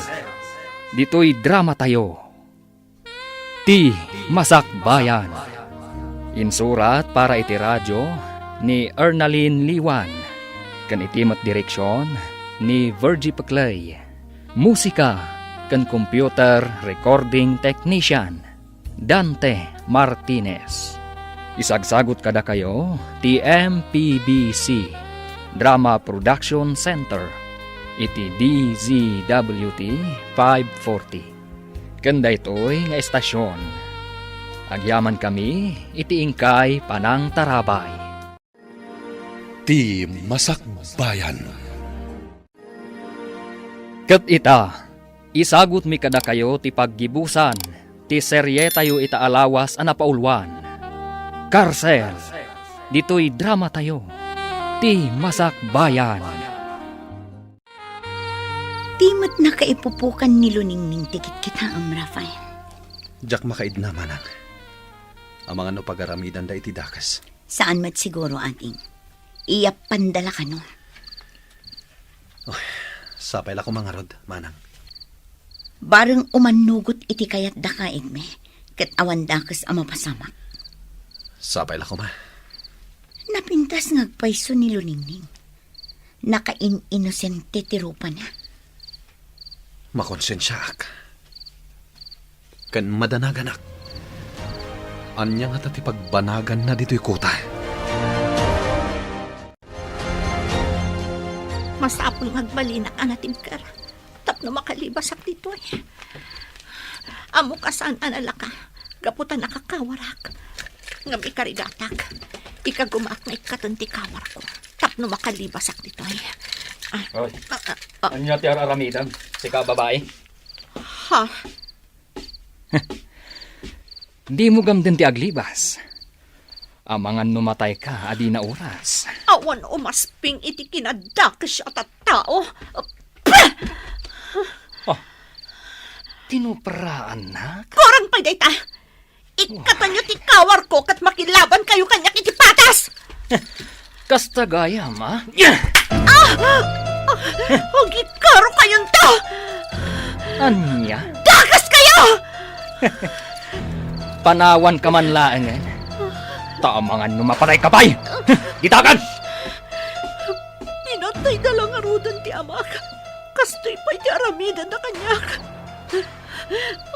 ditoy dramatayo. Ti Masakbayan. Insurat para iti radio ni Ernalyn Liwan, ken iti met direksion ni Virgie Peclay. Musika ken computer recording technician, Dante Martinez. Isagsagut kadakayo ti M P B C Drama Production Center iti D Z W T five forty. Ken daytoy nga estasion, agyamankami iti inkay panangtarabay. Ti Masakbayan. Ket ita, isagutmi kadakayo ti paggibusan ti serietayo ita a lawas a napauluan. Karsel, ditoy dramatayo, Ti Masakbayan. Di met nakaipupukan ni Luningning ti kitkitaem, Rafael. Diak makaidna, manang. Amangan no pagaramidanda iti dakes. Saan met siguro, ading. Iyappanda la kano. Oh, sapay la koma ngarud, manang. Bareng umannugot iti kayat dakaigmi, ket awan dakes a mapasamak. Sapay la koma. Napintas nga agpayso ni Luningning. Nakain-inosente ti rupana. Makonsensiaak. Ken madanaganak. Ania ngata ti pagbanaganna ditoy kota? Masapul nga agbalinak a natibker tapno makalibasak ditoy. Ammok a saan a nalaka gapu ta nakakawarak. Ngem ikarigatak, ikagumaak nga ikkaten ti kawarko tapno makalibasak ditoy. Ah, Oy, ah, ah, ah. Ania ti ar-aramidem, sika a babai? Ha? Dimo gamden ti aglibas. Amangan no matayka a dina oras. Awan umasping iti kinadakes a tattao. Pah! Oh, tinupraannak? Kurang pay dayta! Ikkatenyo ti kawarko ket makilabankayo kaniak iti patas! Kasta gayam, a? Ah! Ah! Agikaro kayonto! Ania? Dakas kayo! Panawanka man laengen. Ta amangan no mapatayka pay! Ditakan! Pinatayda la ngaruden ti amak. Kastoy pay ti aramidenda kaniak.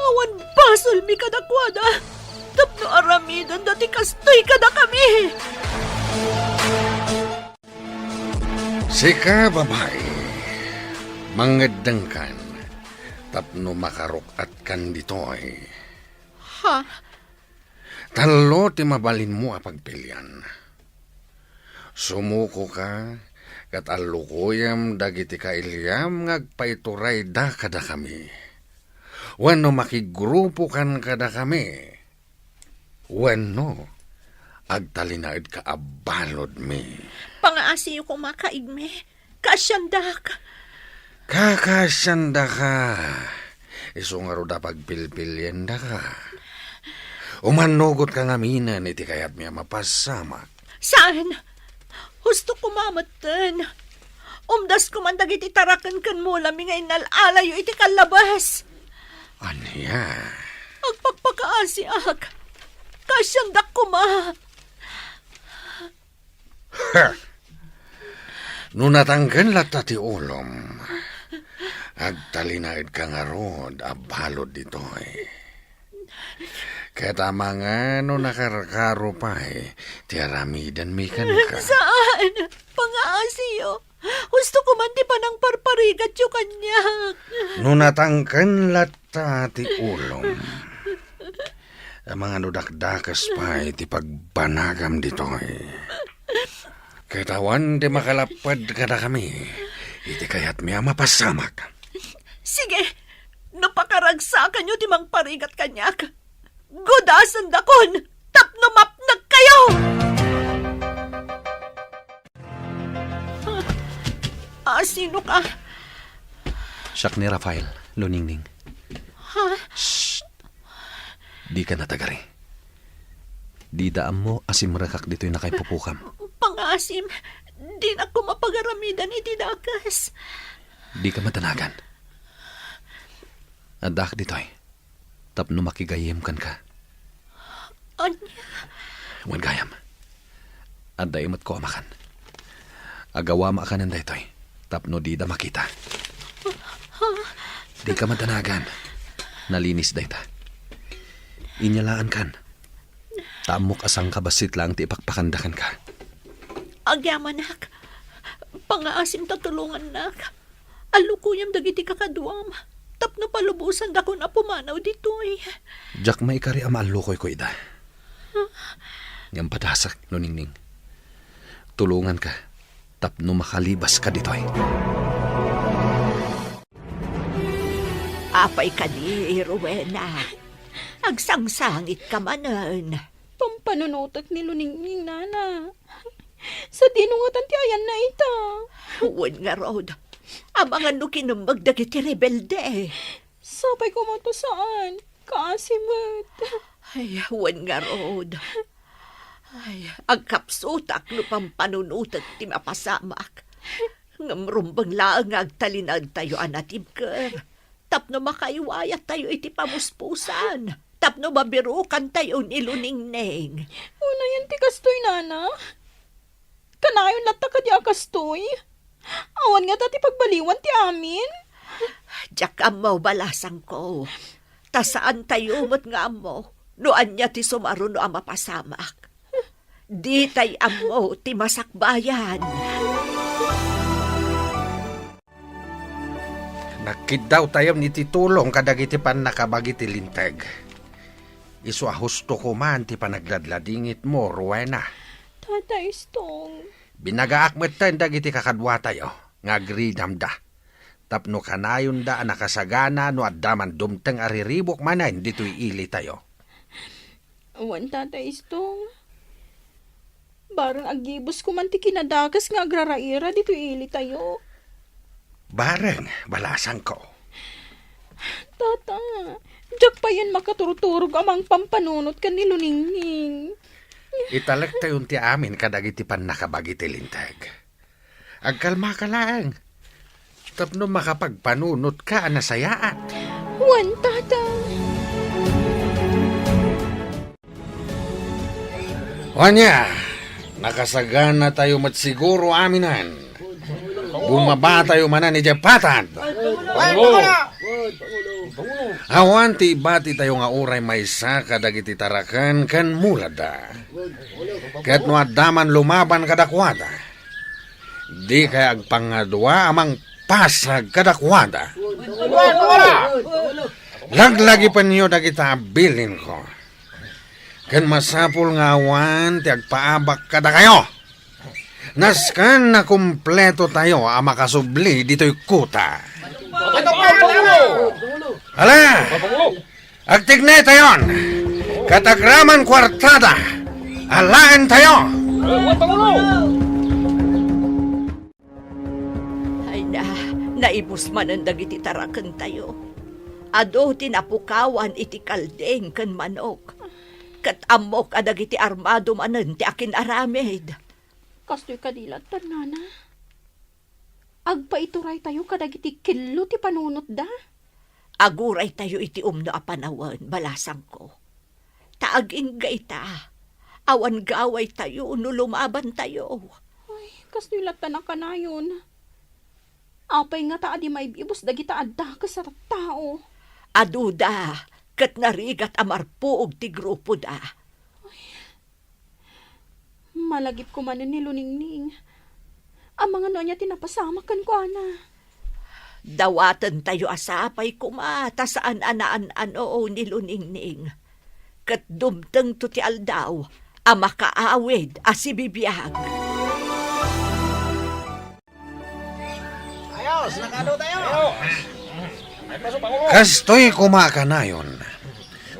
Awan basolmi kadakuada tapno aramidenda ti kastoy kadakami. Sika, babai, mangeddengkan tapno makaruk-atkan ditoy. Ha? Tallo ti mabalinmo a pagpilian. Sumukoka ket allukoyem dagiti kailiam nga agpaiturayda kadakami. Wenno makigrupokan kadakami. Wenno agtalinaedka a baludmi. Pangaasiyo koma, kaigmi. Kaasiandak. Kakaasiandaka. Isu ngarud a pagpilpiliendaka. Umannugotka ngaminen iti kayatmi a mapasamak. Saan? Husto koma metten. Umdas koman dagiti taraken ken mulami nga innal-alayo iti kallabes. Ania? Agpakpakaasiak. Kaasiandak koma. Ha! No natangken latta ti ulom, agtalinaedka ngarud a balud ditoy. Ket amangan no nakarkaro pay ti aramidenmi kenka. Saan? Pangaasiyo. Husto koman ti panangparparigatyo kaniak. No natangken latta ti ulom, amangan no dakdakes pay ti pagbanagam ditoy. Ket awan ti makalapped kadakami iti kayatmi a mapasamak. Sige, no pakaragsakanyo ti mangparigat kaniak, gudasendakon tapno mapnekkayo! Ah, sino ka? Siak ni Rafael, Luningning. Ha? Shh! Dika natagari. Dida ammo a simrekak ditoy nakaipupokam. Pangaasim, dinak koma pagaramidan iti dakes. Dika madanagan. Addaak ditoy tapno makigayyem kenka. Ania? Wen gayam. Adda imetko a makan. Agawama kanen daytoy tapno dida makita. Dika madanagan. Nalinis dayta. Inyalaankan. Ta ammok a sangkabassit laeng ti ipakpakanda kenka. Agyamanak. Pangaasim ta tulongannak. Allukoyam dagiti kakaduam tapno palubosandakon a pumanaw ditoy. Diak maikari a maallukoyko ida. Ngem padasek, Luningning. Tulonganka tapno makalibaska ditoy. Apay kadi, Rowena? Agsangsangitka manen. Pampanunotek ni Luningning, nana. Sadino ngatan ti ayanna ita? Wen ngarud, amangan no kinemmeg dagiti rebelde. Sapay koma ta saan, kaasi met. Ay, wen ngarud. Ay, agkapsutak no pampanunotek ti mapasamak. Ngem rumbeng laeng nga agtalinaedtayo a natibker tapno makaiwayattayo iti pamuspusan. tapno mabirukantayo ni Luningning. Unayen ti kastoy, nana. Kanayon latta kadi a kastoy? Awan ngata ti pagbaliwan ti amin? Diak ammo, balasangko. Ta saantayo met nga ammo no ania ti sumaruno a mapasamak. Ditay ammo ti masakbayan. Nagkiddawtayon iti tulong kadagiti pannakabagi ti Linteg. Isu a husto koma ti panagladladingitmo, Rowena. Tata Istong. Binagaak metten dagiti kakaduatayo nga agridamda tapno kanayonda a nakasagana no adda man dumteng a riribuk manen ditoy ilitayo. Wen, Tata Istong. Bareng agibusko man ti kinadakes nga agraraira ditoy ilitayo. Bareng, balasangko. Tata, diak payen makaturturog a mangpampanunot ken ni Luningning. Italektayon ti amin kadagiti pannakabagi ti Linteg. Agkalmaka laeng tapno makapagpanunotka a nasayaat. Wen, Tata. Ania, nakasaganatayo met siguro aminen. Bumabatayo manen idiay patad. Awan ti ibatitayo nga uray maysa kadagiti taraken ken muladda. Ket no adda man lumaban kadakuada, dikay agpangadua a mangpasag kadakuada. Laglagipenyo dagita a bilinko. Ken masapul nga awan ti agpaabak kadakayo. Nasken a kumpletotayo a makasubli ditoy kuta. Ala, agtignaytayon, ket agraman kuartada, alaentayo. Ay na, naibus manen dagiti tarakentayo. Adu ti napukawan iti kalding ken manok. Ket ammok a dagiti armado manen ti akin-aramid. Kastoy kadi latta, nana? Agpaituraytayo kadagiti kello ti panunotda. Aguraytayo iti umno a panawen, balasangko. Ta agingga ita, awan gawaytayo no lumabantayo. Ay, kastoy latta a kanayon. Apay ngata a di maib-ibus dagita a dakes a tattao? Aduda, ket narigat a marpuog ti grupoda. Ay, malagipko manen ni Luningning. Amangan no ania ti napasamak kenkuana. Dawatentayo a sapay koma ta saan a naan-ano ni Luningning. Ket dumtengto ti aldaw a makaawid a sibibiag. Ayos, nakaadu tayo. Kastoy koma kanayon.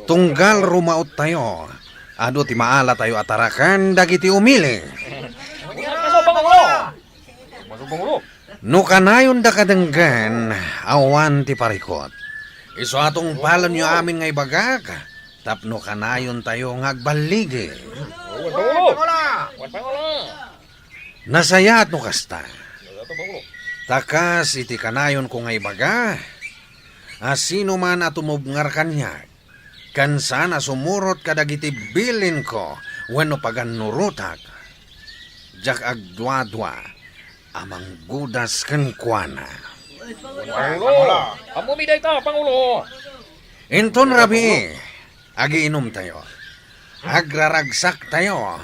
Tunggal rumaottayo, adu ti maalatayo a taraken dagiti umili. No kanayonda kadenggen, awan ti parikut. Isu a tungpalenyo amin nga ibagak, tapno kanayontayo nga agballigi. Nasayaat no kasta. Ta kas iti kanayonko nga ibaga, a sinoman a tumubngar kaniak, ken saan a sumurot kadagiti bilinko wenno pagannurotak, diak agduadua a manggudas kenkuana. Pangulo! Ammom dayta, Pangulo! Inton rabii, agiinumtayo. Agraragsaktayo.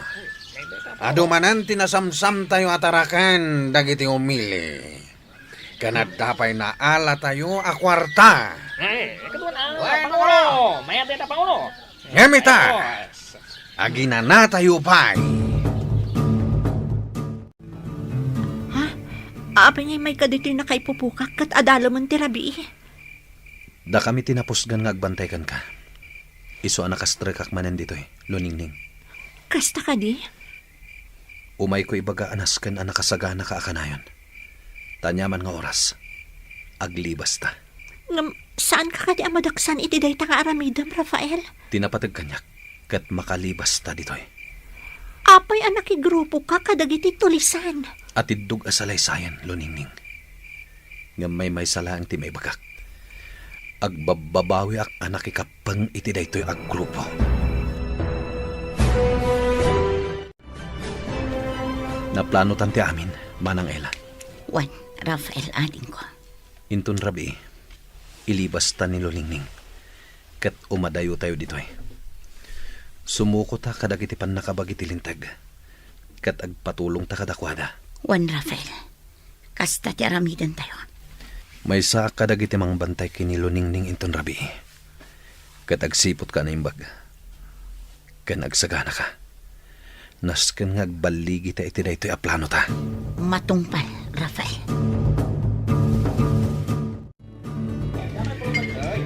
Adu manen ti nasamsamtayo a taraken dagiti umili. Ken adda pay naalatayo a kuarta. Eh, ikaduan a, Pangulo! Mayat dayta, Pangulo! Ngem ita, aginanatayo pay. Ha? Apay ngay mayka ditoy nakaipupukak ket adalemen ti rabii? Dakami ti napusgan nga agbantay kenka. Isu a nakastrekak manen ditoy, Luningning. Kasta kadi? Umayko ibaga a nasken a nakasaganaka a kanayon. Ta aniaman nga oras, aglibasta. Ngem, saanka kadi a madaksan iti dayta nga aramidem, Rafael? Ti napateg kaniak, ket makalibasta ditoy. Apay a nakigrupoka kadagiti tulisan? Atiddog a salaysayan, Luningning. Ngem maymaysa laeng ti maibagak. Agbabbabawiak a nakikappeng iti daytoy a grupo. Naplanotan ti amin, Manang Ella. Wen, Rafael, adingko. Inton rabii, ilibasta ni Luningning, ket umadayotayo ditoy. Sumukota kadagiti pannakabagi ti linteg, ket agpatulongta kadakuada. Wen, Rafael, kasta ti aramidentayo. Maysaak kadagiti mangbantay ken ni Luningning inton rabii, ket agsiputka a naimbag, ken agsaganaka. Nasken nga agballigita iti daytoy a planota. Matungpal, Rafael.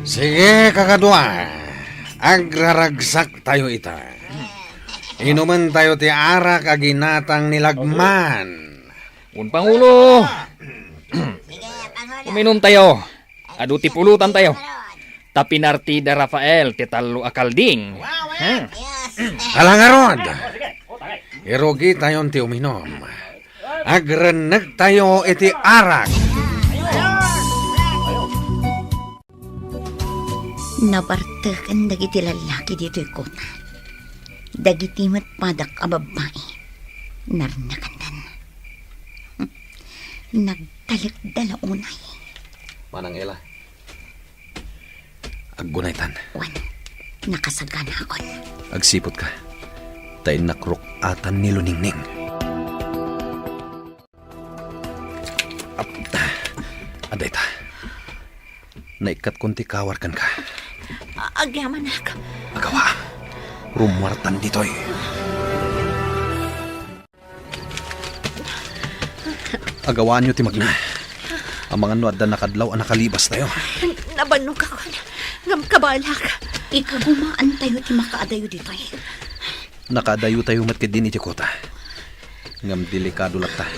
Sige, kakadua. Agraragsaktayo ita. Inumentayo ti arak a ginatang ni Lagman. Wen, Pangulo. Uminumtayo. Adu ti pulutantayo. Ta pinartida Rafael ti tallo a kalding. Ha? Ala ngarud, irugitayon ti uminum. Agrennegtayo iti arak. Nabarteken dagiti lallaki ditoy kota. Dagiti met padak a babbai, narnakandan. Nagtalekda la unay. Manang Ella, aggunaytan. Wen, nakasaganakon. Agsiputka, ta innak ruk-atan ni Luningning. Ap-, adda ita. Naikkatkon ti kawar kenka. A-, agyamanak. Agawa. Rummuartan ditoy. Agawaanyo ti magna. Amangan no adda nakadlaw a nakalibastayo. Nabannogakon. Ngem kabalak. Ikagumaantayo ti makaadayo ditoy. Nakaadayotayo met ketdin iti kota. Ngem delikado latta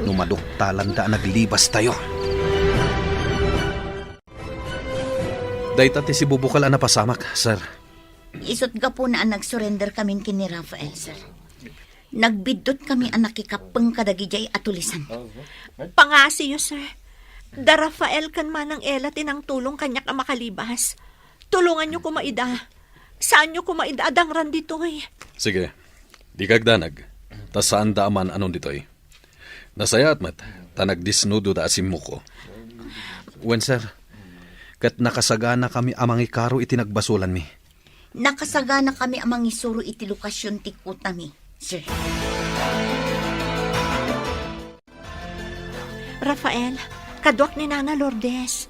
no maduktalanda a naglibastayo. Dayta ti sibubukel a napasamak, sir. Isut' gapuna a nagsurenderkamin ken ni Rafael, sir. Nagbiddutkamin a nakikappeng kadagidiay a tulisan. Pangaasiyo, sir. Da Rafael ken Manang Ella ti nangtulong kaniak a makalibas. Tulonganyo koma ida. Saanyo koma ida a dangran ditoy. Sige. Dika agdanag. Ta saanda a man-anon ditoy. Nasayaat met, ta nagdisnudoda a simmuko. Wen, sir. Ket nakasaganakami a mangikaro iti nagbasolanmi. Nakasaganakami a mangisuro iti lokasion ti kotami, sir. Rafael, kaduak ni Nana Lourdes.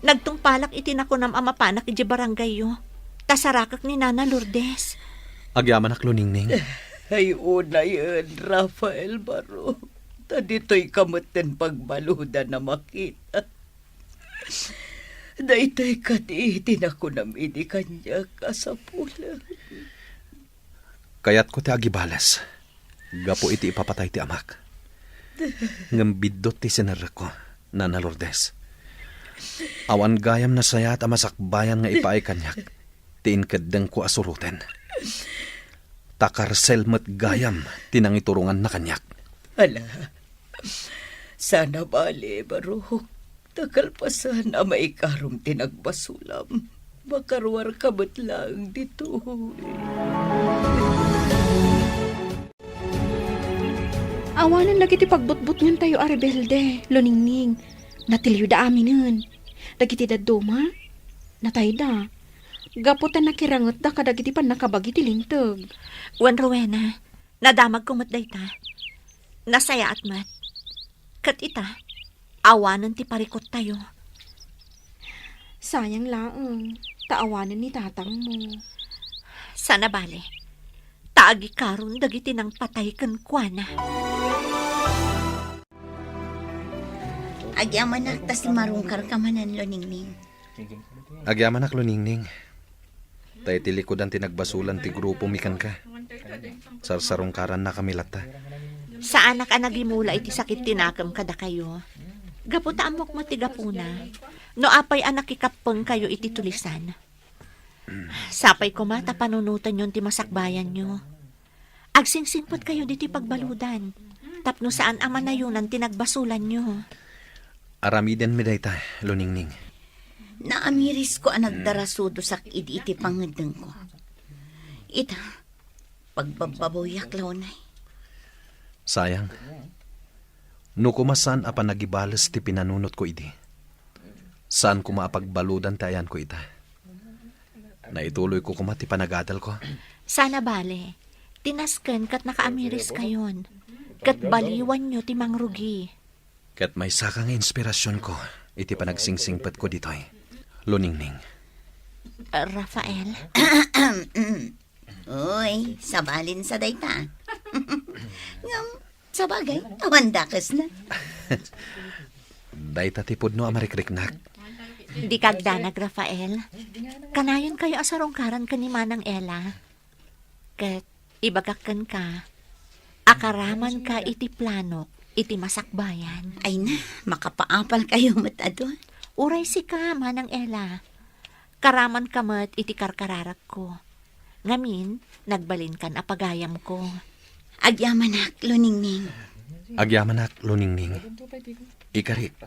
Nagtungpalak iti nakunam a mapanak idiay barangayyo. Ta sarakek ni Nana Lourdes. Agyamanak, Luningning. Ay, unayen, Rafael Barok. Ta ditoyka metten pagbaludan a makita. Daytoy kadi ti nakunam idi kaniak a sapulen. Kayatko ti agibales gapu iti ipapatay ti amak. Ngem biddut ti sinerrekko, Nana Lourdes. Awan gayam nasayaat a masakbayan nga ipaay kaniak ti inkeddengko a suroten. Ta karsel met gayam ti nangituronganna kaniak. Ala, saan a bale, Barok. Ta kalpasan a maikarom ti nagbasolam, makaruarka met laeng ditoy. Awanen dagiti pagbutbutngentayo a rebelde, Luningning. Natilyoda aminen. Dagiti dadduma, natayda. Gapu ta nakirangetda kadagiti pannakabagi ti linteg. Wen, Rowena, nadamagko met dayta. Nasayaat met. Ket ita, awanen ti parikuttayo. Sayang laeng, ta awanen ni tatangmo. Saan a bale, ta agikaron dagiti nangpatay kenkuana. Agyamanak ta simarungkarka manen, Luningning. Agyamanak, Luningning. Ta iti likudan ti nagbasolan ti grupomi kenka. Sarsarungkarannakami latta. Saanak a nagimula iti sakit ti nakem kadakayo. Gapu ta ammok met ti gapuna. No apay a nakikappengkayo iti tulisan. Sapay koma ta panunotenyon ti masakbayanyo. Agsingsingpetkayo ditoy pagbaludan, tapno saan a manayonan ti nagbasolanyo. Aramidenmi dayta, Luningning. Naamirisko a nagdarasudosak idi iti pangeddengko. Ita, pagbabbabawiak la unay. Sayang. No koma saan a panagibales ti pinanunotko idi, saan koma a pagbaludan ti ayanko ita. Naituloyko koma ti panagadalko. Sana bale, tinasken ket nakaamiriskayon, ket baliwanyo ti mangrugi. Ket maysaka nga inspirasionko iti panagsingsimpetko ditoy, Luningning. Rafael? Uy, sabalin sa dayta. Ngem, sabagay, awan dakesna. Dayta ti pudno a marikriknak. Dika agdanag, Rafael. Kanayon kayo a sarungkaran ken ni Manang Ella. Ket ibagak kenka, akaramanka iti planok iti masakbayan. Ay na, makapaapal kayo met adu. Uray sika, Manang Ella. Karamanka met iti karkararakko. Ngamin, nagbalinkan a pagayamko. Agyamanak, Luningning. Agyamanak, Luningning. Ikarik,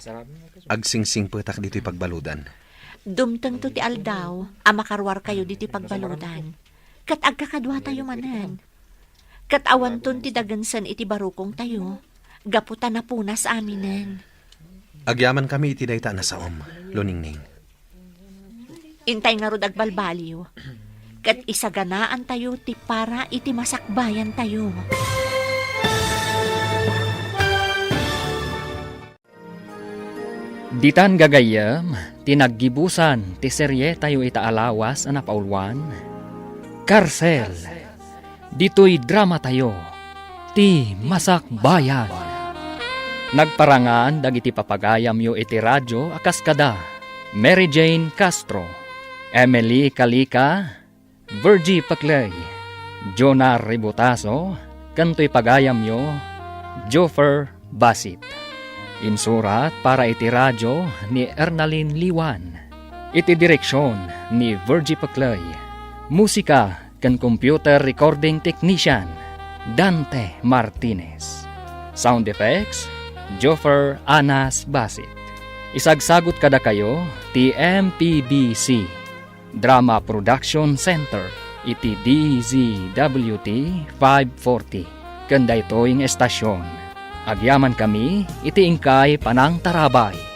agsingsingpetak ditoy pagbaludan. Dumtengto ti aldaw a makaruarkayo ditoy pagbaludan, ket agkakaduatayo manen. Ket awanton ti dagensen iti barukongtayo, gapu ta napunas aminen. Agyamankami iti dayta a nasaom, Luningning. Intay ngarud agbalbaliw, ket isaganaantayo ti para iti masakbayantayo. Ditan gagayyem ti naggibusan ti serietayo ita a lawas a napauluan, Karsel. Ditoy dramatayo, Ti Masakbayan. Nagparangan dagiti papagayamyo iti radio a kas kada Mary Jane Castro, Emily Calica, Virgie Paclay, Jonah Ributaso, ken toy pagayamyo, Joffer Basit. Insurat para iti radio ni Ernalyn Liwan. Iti direksion ni Virgie Paclay. Musika ken computer recording technician, Dante Martinez. Sound effects, Joffer Anas Basit. Isagsagut kadakayo ti M P B C Drama Production Center iti D Z W T five forty. Ken daytoy nga estasion, agyamankami iti inkay panangtarabay.